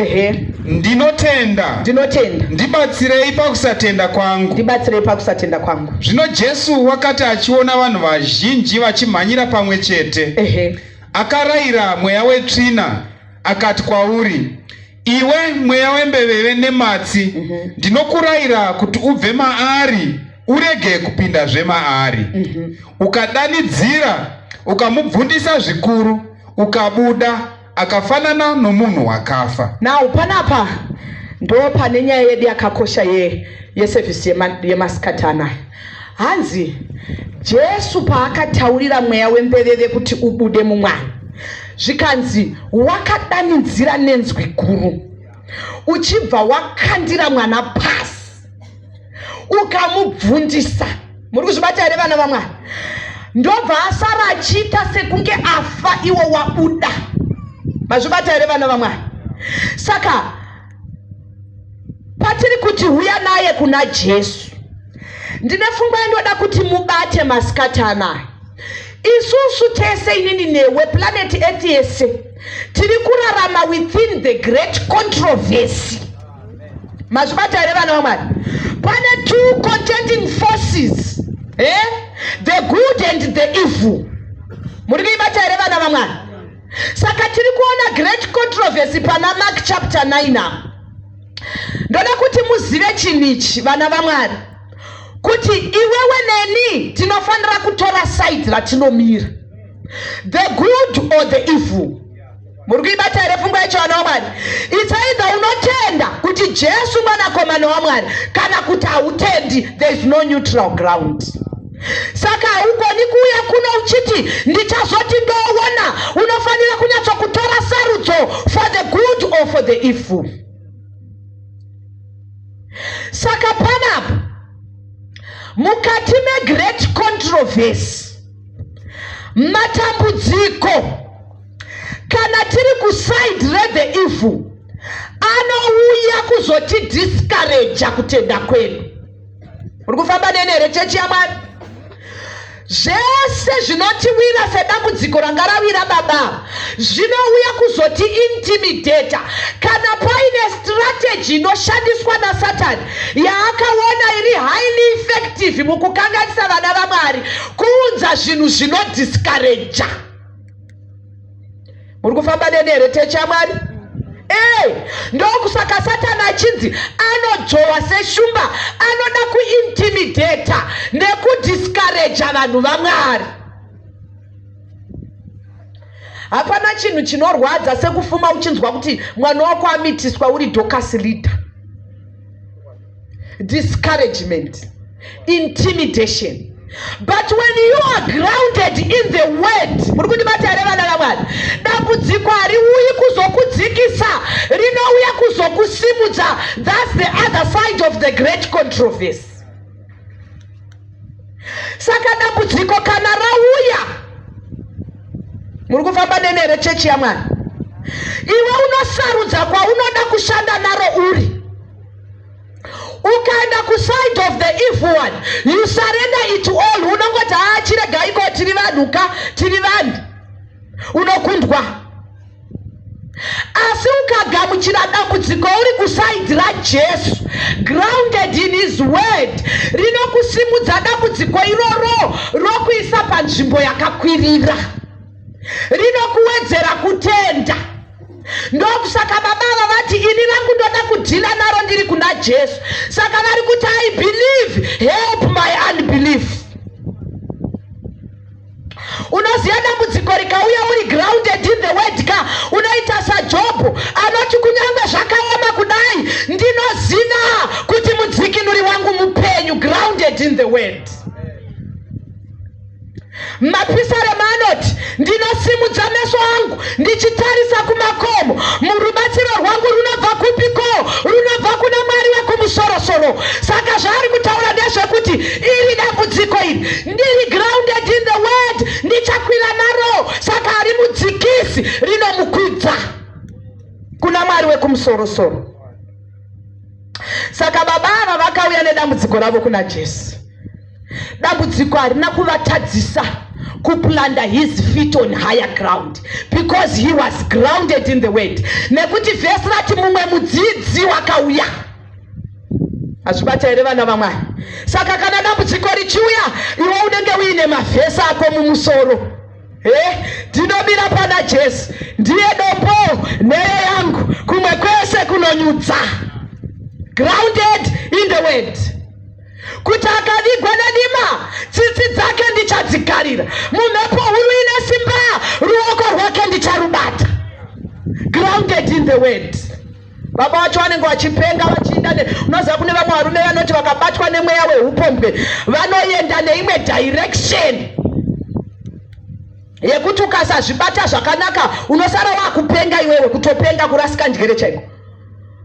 "Ndinotenda, Ndinotenda, ndibatsirei pakusatenda kwangu." Ndibatsirei pakusatenda kwangu. Zvino Jesu wakati achiona vanhu vazhinji vachimhanyira pamwe chete, akarayira mweya wetsvina akati kwauri, "Iwe mweya wembeveve nematsi, ndinokurayira kuti ubve maari, urege kupindazve maari." Ukadanidzira, ukamubvundisa zvikuru, ukabuda akafanana nomunhu wakafa. Now panapa Ndo pane nyaya yedu yakakosha yesevhisi yemasikati anaya. Hanzi Jesu paakataurira mweya wembeveve kuti ubude mumwana, zvikanzi wakadanidzira nenzwi guru uchibva wakandira mwana pasi ukamubvundisa. Muri kuzvibata here vana vamwari? Ndobva asara achiita sekunge afa iwo wabuda. Mazvibata here vana vamwari? Saka patiri kuti huya naye kuna Jesu, ndine pfungwa yandoda kuti mubate masikati anaya. Isusu tese, inini newe, planet Earth yese, tiri kurarama within the great controversy. Mazvibata here vana vamwari? Pane two contending forces, eh? The good and the evil. Muri kuibata here vana vamwari? Saka tiri kuona great controversy pana Mark chapter 9 apa. Ndoda kuti muzive chinhu ichi vana vamwari, kuti iwewe neni tinofanira kutora side ratinomira, the good or the evil. Muri kuibata here pfungwa yacho vana vamwari? It's either unotenda kuti Jesu mwanakomana waMwari kana kuti hautendi. There is no neutral ground. Saka haugoni kuuya kuno uchiti ndichazoti ndoona. Unofanira kunyatsokutora sarudzo for the good or for the evil. Saka panapa mukati megreat controversy, matambudziko, kana tiri kuside rethe evil, anouya kuzotidiscouraja kutenda kwedu. Uri kufamba neni here, chechi yaMwari? Zvese zvinotiwira sedambudziko ranga rawira baba zvinouya kuzotiintimidata. Kana paine strategy inoshandiswa naSatani yaakaona iri highly effective mukukanganisa vana vaMwari, kuunza zvinhu zvinodiscouraja. Muri kufamba neni here, chechi yaMwari? Ndokusaka Satani achinzi anodzvowa seshumba, anoda kuintimidata nekudiscouraja vanhu vaMwari. Hapana chinhu chinorwadza sekufuma uchinzwa kuti mwana wako amitiswa uri Dorcas leader. Discouragement, intimidation. But when you are grounded in the word, muri kundibata here vana vamwari? Dambudziko hariuyi kuzokudzikisa, rinouya kuzokusimudza. That's the other side of the great controversy. Saka dambudziko kana rauya, muri kufamba neni here, chechi yamwari? Iwe unosarudza kwaunoda kushanda naro uri. Ukaenda kuside of the evil one, you surrender it all. Unongoti haa, chiregaiko, tiri vanhu ka, tiri vanhu, unokundwa. Asi ukagamuchira dambudziko uri kuside raJesu, grounded in his word, rinokusimudza dambudziko iroro rokuisa panzvimbo yakakwirira, rinokuwedzera kutenda. Ndokusaka baba ava vati, ini rangu ndoda kudhila naro ndiri kuna Jesu. Saka vari kuti, I believe, help my unbelief. Unoziva, dambudziko rikauya uri grounded in the word ka, unoita saJobhu anoti, kunyange zvakaoma kudai, ndinoziva kuti mudzikinuri wangu mupenyu. Grounded in the word. Mapisarema anoti, ndinosimudza meso angu ndichitarisa kumakomo, murubatsiro rwangu runobva kupiko? Runobva kuna Mwari wekumusorosoro. Saka zvaari kutaura ndezvekuti iri dambudziko iri, ndiri grounded in the word, ndichakwira naro. Saka harimudzikisi, rinomukwidza kuna Mwari wekumusorosoro. Saka baba ava vakauya nedambudziko ravo kuna Jesu. Dambudziko harina kuvatadzisa kuplanta his feet on higher ground because he was grounded in the word. Nekuti vhesi rati mumwe mudzidzi wakauya. Hazvibata here vana vamwari? Saka kana dambudziko richiuya, iwe unenge uine mavhesi ako mumusoro. Ndinomira pana Jesu, ndiye dombo nheyo yangu, kumwe kwese kunonyudza. Grounded in the word, kuti akavigwa nedima, tsitsi dzake ndichadzigarira. Mumhepo huru ine simba, ruoko rwake ndicharubata. Grounded in the word. Baba vacho vanenge vachipenga vachiinda ne unoziva kune vamwe varume vanoti vakabatwa nemweya weupombwe vanoenda neimwe direction yekuti ukasazvibata zvakanaka unosara wakupenga iwewe, kutopenga kurasika njere chaiko.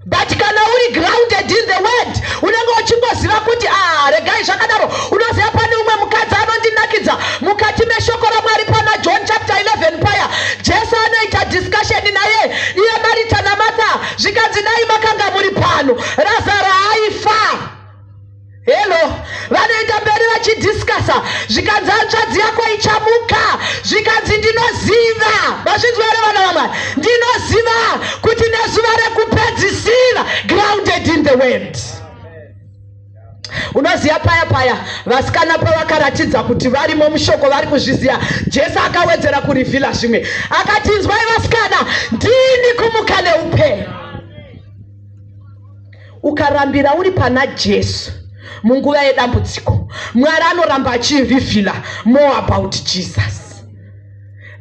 But kana uri grounded in the word, unenge uchingoziva kuti ah, regai zvakadaro. Unoziva pane umwe mukadzi anondinakidza mukati meshoko raMwari pana John chapter 11 paya Jesu anoita discussion naye iye Marita naMartha, zvikanzi dai makanga muri pano Razaro aifa. Hello, vanoenda mberi vachidiscussa, zvikanzi hanzvadzi yako ichamuka, zvikanzi ndinoziva. Mazvinzwa here vana vaMwari? Ndinoziva kuti nezuva rekupedzisira. Grounded in the word. Unoziva paya paya vasikana pavakaratidza kuti varimo mushoko, vari kuzviziva, Jesu akawedzera kureveala zvimwe, akati inzwai vasikana, ndini kumuka neupenyu. Ukarambira uri pana Jesu munguva yedambudziko, Mwari anoramba achireveala more about Jesus.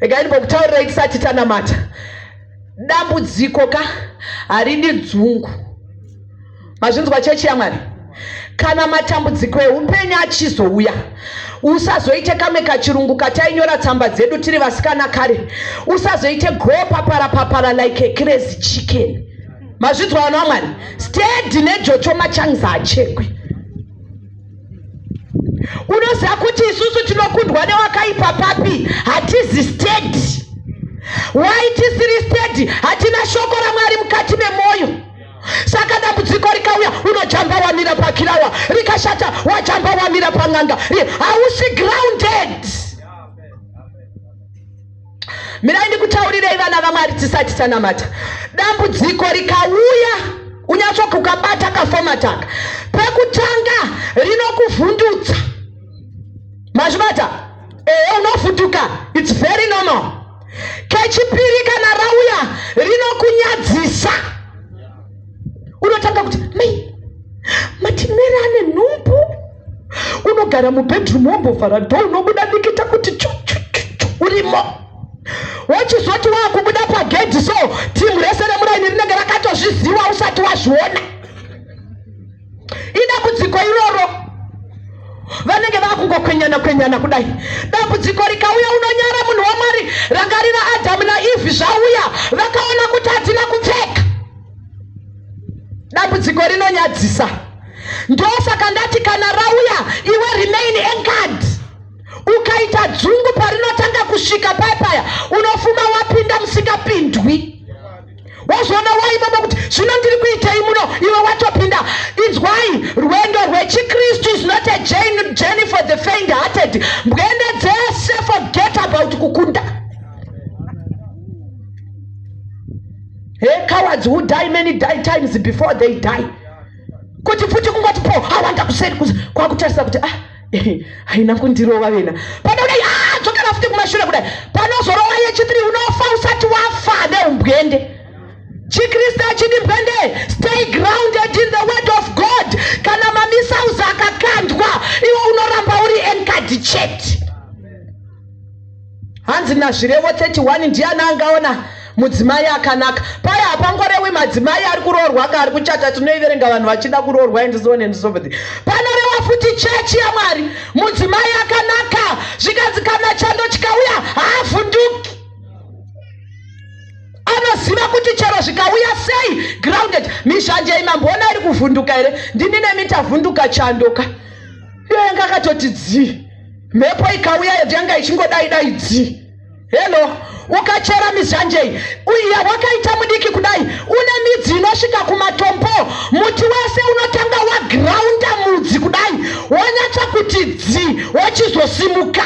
Regai ndimbokutaurirai tisati tanamata. Dambudziko ka haridi dzungu. Mazvinzwa chechi yaMwari? Kana matambudziko eupenyu achizouya, usazoite kamwe kachirungu katainyora tsamba dzedu tiri vasikana kare. Usazoite go papara papara like a crazy chicken. Mazvinzwa vana vaMwari? Steady nejocho machangs achekwe. Unoziva kuti isusu tinokundwa newakaipa papi? Hatizi steady. Why tisiri steady? Hatina shoko raMwari mukati memwoyo. Saka dambudziko rikauya, unojamba wamira pakirawa, rikashata wajamba wamira pang'anga. Hausi grounded. Mirai ndikutaurirei vana vaMwari tisati tanamata. Dambudziko rikauya, unyatso kukabata kafomataka pekutanga rinokuvhundutsa. Mazvibata? Ehe, unovhunduka, it's very normal. Kechipiri, kana rauya rinokunyadzisa, unotanga kuti mai matimere ane nhumbu. Unogara mubedroom wombovhara door, unobuda dikita kuti chu chu chu chu, urimo. Wochizoti wakubuda pagedhi so timu rese remuraini rinenge rakatozviziva usati wazviona. Idambudziko iroro, vanenge vakungokwenyana kwenyana kudai. Dambudziko rikauya unonyara. Munhu waMwari, rangarira Adhamu naEvhi, zvauya vakaona kuti hatina kupfeka. Dambudziko rinonyadzisa. Ndosaka ndati kana rauya, iwe remain anchored. Ukaita dzungu parinotanga kusvika paya paya, unofuma wapinda musingapindwi, wazoona waimama kuti zvino ndiri kuitei muno, iwe watopinda. Inzwai, rwendo rwechikristu is not a journey for the faint hearted. Mbwende dzese, forget about kukunda. Hey, cowards who die many die times before they die. Kuti futi kungoti po awanda kuseri kwakutarisa kuti ah, haina kundirova vena pano kudai, ah, dzokera futi kumashure kudai, panozorova yechitiri unofa usati wafa neumbwende. Chikristu hachidi mbwende. Stay grounded in the word of God. Kana mamissiles akakandwa, iwe unoramba uri anchored chete. Hanzi naZvirevo 31, ndiani angaona mudzimai akanaka? Paya hapangorewi madzimai ari kuroorwa ka ari kuchata. Tinoiverenga vanhu vachida kuroorwa and so on and so forth. Panorewa futi chechi yaMwari. Mudzimai akanaka, zvikanzi kana chando chikauya haavhunduki, anoziva kuti chero zvikauya sei. Grounded. Mizhanje imamboona iri kuvhunduka here? Ndini nemi tavhunduka chandoka, iyo yanga akatoti dzii. Mhepo ikauya yanga ichingodai dai dzi. Hello, ukachera mizhanjei uya wakaita mudiki kudai, une midzi inosvika kumatombo. Muti wese unotanga wagrounda mudzi kudai, wonyatsa kuti dzi, wochizosimuka.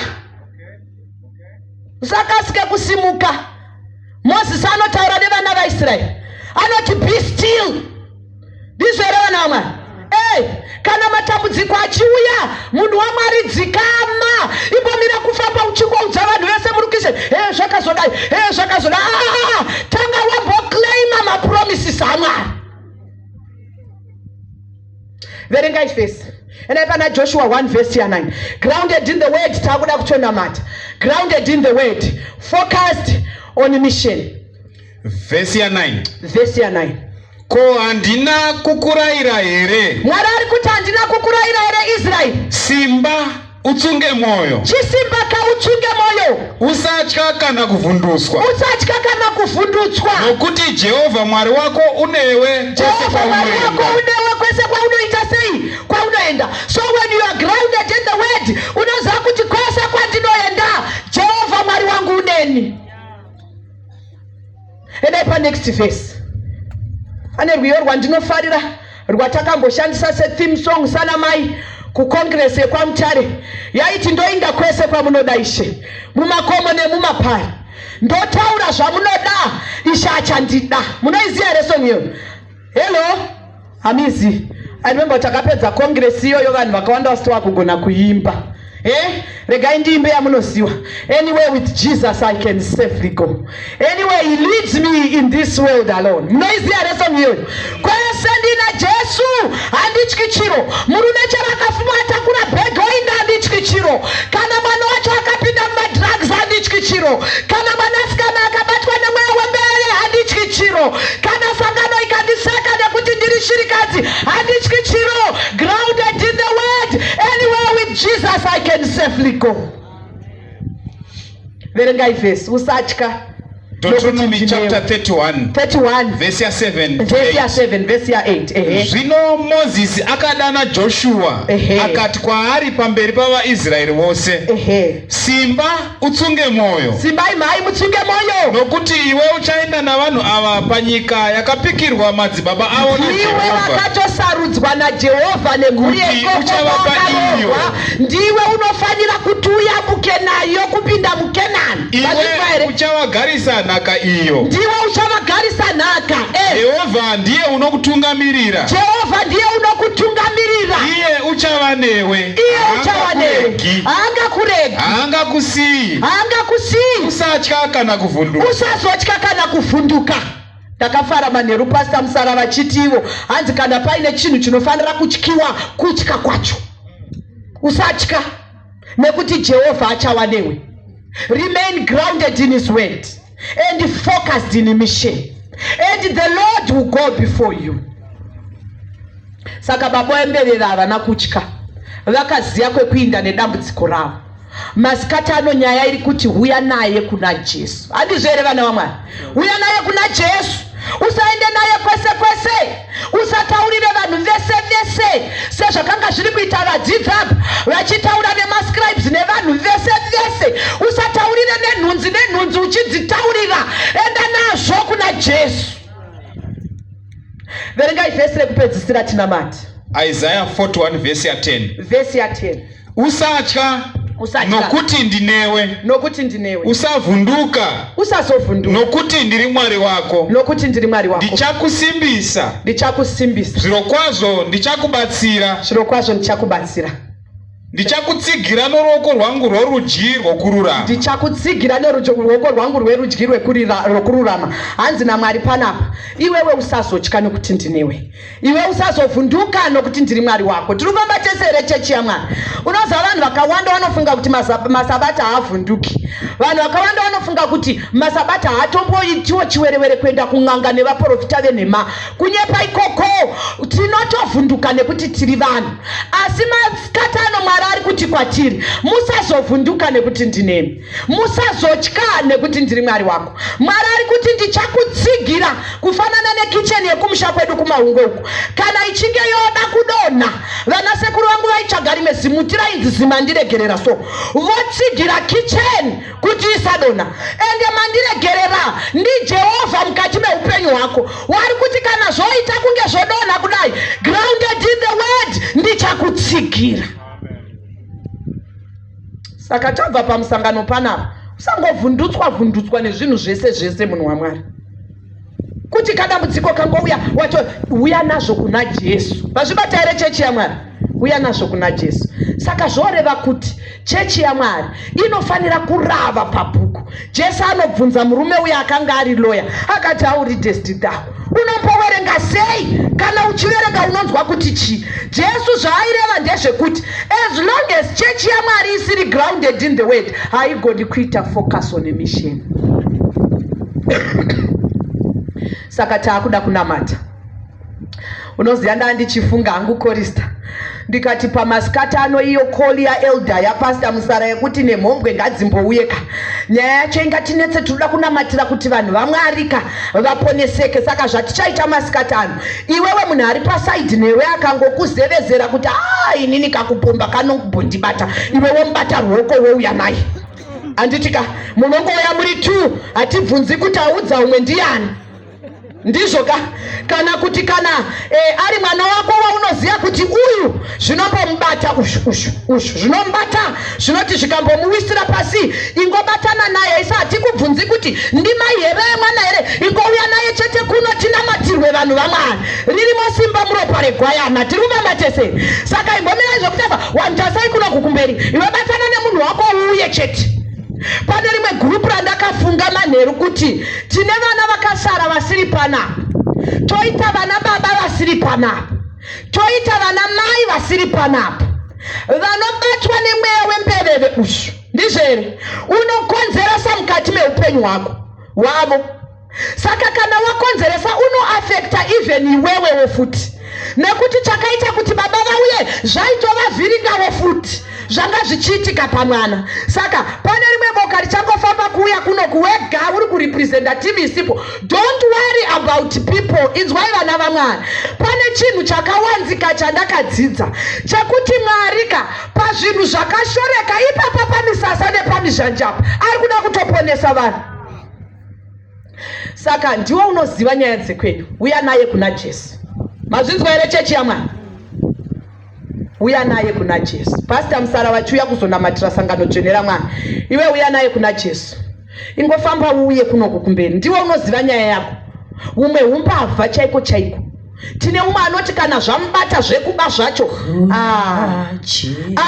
Usakasike kusimuka. Mozisi anotaura nevana vaIsraeri, anoti be still. Ndizvo here vana vamwari? Ei, kana matambudziko achiuya, munhu waMwari, dzikama, imbomira kufamba uchingoudza vanhu vese murukise, he zvakazodai, he zvakazodai. Ah, ah, ah, tanga wamboclaima mapromises aMwari. Verengai vhesi, endai pana Joshua 1 vhesi ya9. Grounded in the word. Taakuda kutonamata. Grounded in the word, focused on mission. Vhesi ya9. Vhesi ya9. Ko handina kukurayira here? Mwari ari kuti handina kukurayira here, Israeri? Simba, utsunge mwoyo. Chisimba ka, utsunge mwoyo. Usatya kana kuvhunduswa. Usatya kana kuvhundutswa. Nokuti Jehovha Mwari wako unewe kwese Jehovha Mwari wako kwaunoenda. unewe kwese kwaunoita sei? Kwaunoenda. So when you are grounded in the word, unoziva kuti kwese kwandinoenda, Jehovha Mwari wangu uneni. Endai panext verse. Pane rwiyo rwandinofarira rwatakamboshandisa setheme song sana mai kucongress yekwaMutare, yaiti, "Ndoinda kwese kwamunoda, Ishe, mumakomo nemumapari, ndotaura zvamunoda, Ishe achandida." Munoiziva here song iyoyo? Hello, hamizi? I remember takapedza congress iyoyo, vanhu vakawanda vasiti vakugona kuimba. Regai ndiimbe yamunoziva. "Anywhere with Jesus I can safely go. Anywhere he leads me in this world alone." Munoiziva here song iyoyo? Kwese ndina Jesu handityi chiro. Murume chero akafuma atakura bhegi oinda, handityi chiro. Kana mwana wacho akapinda mumadrugs, handityi chiro. Kana mwanasikana akabatwa nemweya wembere, handityi chiro. Kana sangano ikandiseka nekuti ndiri shirikadzi, handityi chiro. Grounded in the word, anywhere with Jesus I can safely go. Verengai vhesi, usatya. Deuteronomy Nokuti chapter 31, 31, vhesi ya7. Vhesi ya7, vhesi ya8, ehe. Zvino Mozisi akadana Joshua, akati kwaari pamberi pavaIsraeri vose, "Simba, utsunge mwoyo." Simbai mhai, mutsunge mwoyo. "Nokuti iwe uchaenda navanhu ava panyika yakapikirwa madzibaba avo Iwe naJehovha, wakatosarudzwa naJehovha nemhuri kuti yekoko uchavapa iyo. wakarohwa. Ndiwe unofanira kuti uyambuke nayo kupinda muKenani. Vazvinzwa Iwe here? uchavagarisa nhaka iyo. Ndiwe uchavagarisa nhaka. Jehovha ndiye unokutungamirira. Jehovha ndiye unokutungamirira. Iye uchava newe. Iye uchava newe. Haangakuregi. Haangakuregi. Haangakusiyi. Haangakusiyi. Usatya kana kuvhunduka." Usazotya kana kuvhunduka. Ndakafara manheru Pasta Musara vachiti ivo hanzi kana paine chinhu chinofanira kutyiwa, kutya kwacho. Usatya nekuti Jehovha achava newe. Remain grounded in his word and focused in mission, and the Lord will go before you. Saka baba vembeveve havana kutya, vakaziva kwekuinda nedambudziko ravo. Masikati ano nyaya iri kuti huya naye kuna Jesu. Handizvo here, vana vaMwari? Huya naye kuna Jesu. Usaende naye kwese kwese, usataurire vanhu vese vese sezvakanga zviri kuita vadzidzi apa vachitaura nemascribes nevanhu vese vese. Usataurire nenhunzi nenhunzi uchidzitaurira. Enda nazvo kuna Jesu. Verengai vhesi rekupedzisira, tinamati. Isaiah 41 vhesi ya10. Vhesi ya10. "Usatya, Usatya. nokuti ndinewe. Nokuti ndinewe. Usavhunduka, Usazovhunduka, nokuti ndiri Mwari wako. Nokuti ndiri Mwari wako. Ndichakusimbisa, Ndichakusimbisa. Zvirokwazvo ndichakubatsira. Zvirokwazvo ndichakubatsira. Ndichakutsigira noruoko rwangu rworudyi rwokururama." Ndichakutsigira neruoko rwangu rwerudyi rwokururama. Hanzi naMwari panapa, iwewe usazotya nokuti ndinewe. Iwe usazovhunduka nokuti ndiri Mwari wako. Tiri kufamba tese here, chechi yaMwari? Unoziva vanhu vakawanda vanofunga kuti masabata haavhunduki. Vanhu vakawanda vanofunga kuti masabata haatomboitiwo chiwerewere, kuenda kun'anga nevaprofita venhema. Kunyepa ikoko. Tinotovhunduka nekuti tiri vanhu. Asi masikati ano Mwari ari kuti kwatiri, musazovhunduka nekuti ndinemi. Musazotya nekuti ndiri Mwari wako. Mwari ari kuti ndichakutsigira kufanana nekicheni yekumusha kwedu kuMaungo uku. Kana ichinge yoda kudonha, vanasekuru vangu vaitsvaga rimwe zimuti rainzi zimandiregerera, so votsigira kicheni kuti isadonha. Ende mandiregerera ndiJehovha mukati meupenyu hwako. Wari kuti kana zvoita kunge zvodonha kudai, grounded in the word, ndichakutsigira. Saka tabva pamusangano panapa, usangovhundutswa vhundutswa nezvinhu zvese zvese, munhu waMwari, kuti kadambudziko kangouya wacho, uya nazvo kuna Jesu. Vazvibata here, chechi yaMwari? Uya nazvo kuna Jesu. Saka zvoreva kuti chechi yaMwari inofanira kurava pabhuku. Jesu anobvunza murume uyo akanga ari loya, akati, "How readest thou? Unomboverenga sei? Kana uchiverenga unonzwa kuti chii?" Jesu zvaaireva ndezvekuti as long as chechi yaMwari isiri grounded in the word, haigoni kuita focus on a mission. Saka taakuda kunamata. Unoziva, ndaa ndichifunga hangu, chorister, ndikati pamasikati ano iyo call yaelder, yapastor Musara, yekuti nemhombwe ngadzimbouye ka. Nyaya yacho ingatinetse. Tinoda kunamatira kuti vanhu vaMwari ka vaponeseke. Saka zvatichaita masikati ano, iwewe munhu ari paside newe akangokuzevezera kuti a inini kakupomba kanombondibata, iwe womubata ruoko, wouya naye, handiti ka? Munongouya muri two, hatibvunzi kuti audza umwe ndiani, ndizvo ka? Kana kuti kana ari mwana wako waunoziva kuti uyu zvinombomubata, ushu ushu ushu zvinomubata, zvinoti zvikambomuwisira pasi, ingobatana naye. Isa hatikubvunzi kuti ndimai here, mwana here, ingouya naye chete kuno tinamatirwe. Vanhu vaMwari, ririmo simba muropa regwayana, tiri kufamba tese. Saka imbomirai zvekutamba, vanhu tasai kunoku kumberi. Iwe batana nemunhu wako uuye chete. Pane rimwe gurupu randakafunga manheru kuti tine vana vakasara vasiri panapa, toita vana baba vasiri panapa, toita vana mai vasiri panapa, vanobatwa nemweya wembeveve ushu, ndizvo here? Unokonzeresa mukati meupenyu hwako hwavo. Saka kana wakonzeresa, unoaffecta even iwewewo futi, nekuti chakaita kuti baba vauye zvaitovavhiringawo futi zvanga zvichiitika pamwana. Saka pane rimwe boka richangofamba kuuya kunoku. Wega uri kurepresenta team isipo, don't worry about people. Inzwai, vana vaMwari, pane chinhu chakawanzika chandakadzidza chekuti Mwari ka pazvinhu zvakashoreka ipapa pamisasa nepamizhanjapa ari kuda kutoponesa vanhu. Saka ndiwe unoziva nyaya dzekwedu, uya naye kuna Jesu. Mazvinzwa here, chechi yaMwari? Uya naye kuna Jesu. Pastor Musara vachiuya kuzonamatira sangano dzvene raMwari, iwe uya naye kuna Jesu. Ingofamba uuye kunoku kumberi, ndiwe unoziva nyaya yako. Umwe umbavha chaiko chaiko, tine umwe anoti kana zvamubata zvekuba zvacho, ah,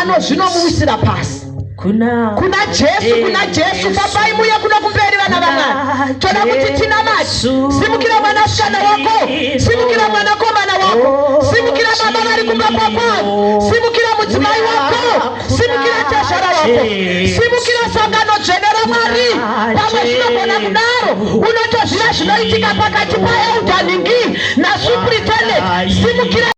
ano zvinomuwisira pasi. Kuna Kuna Jesu, kuna Jesu. Fambai muye kuno kumberi, vana vaMwari, toda kuti tinamate. Simukira mwanasikana wako, simukira mwanakomana wako, simukira baba vari kumba kwako, simukira mudzimai wako, simukira tezvara wako, simukira sangano dzvene raMwari. Pamwe zvinogona kudaro unotoziva zvinoitika pakati paelder nhingi nasuperintendent. Simukira.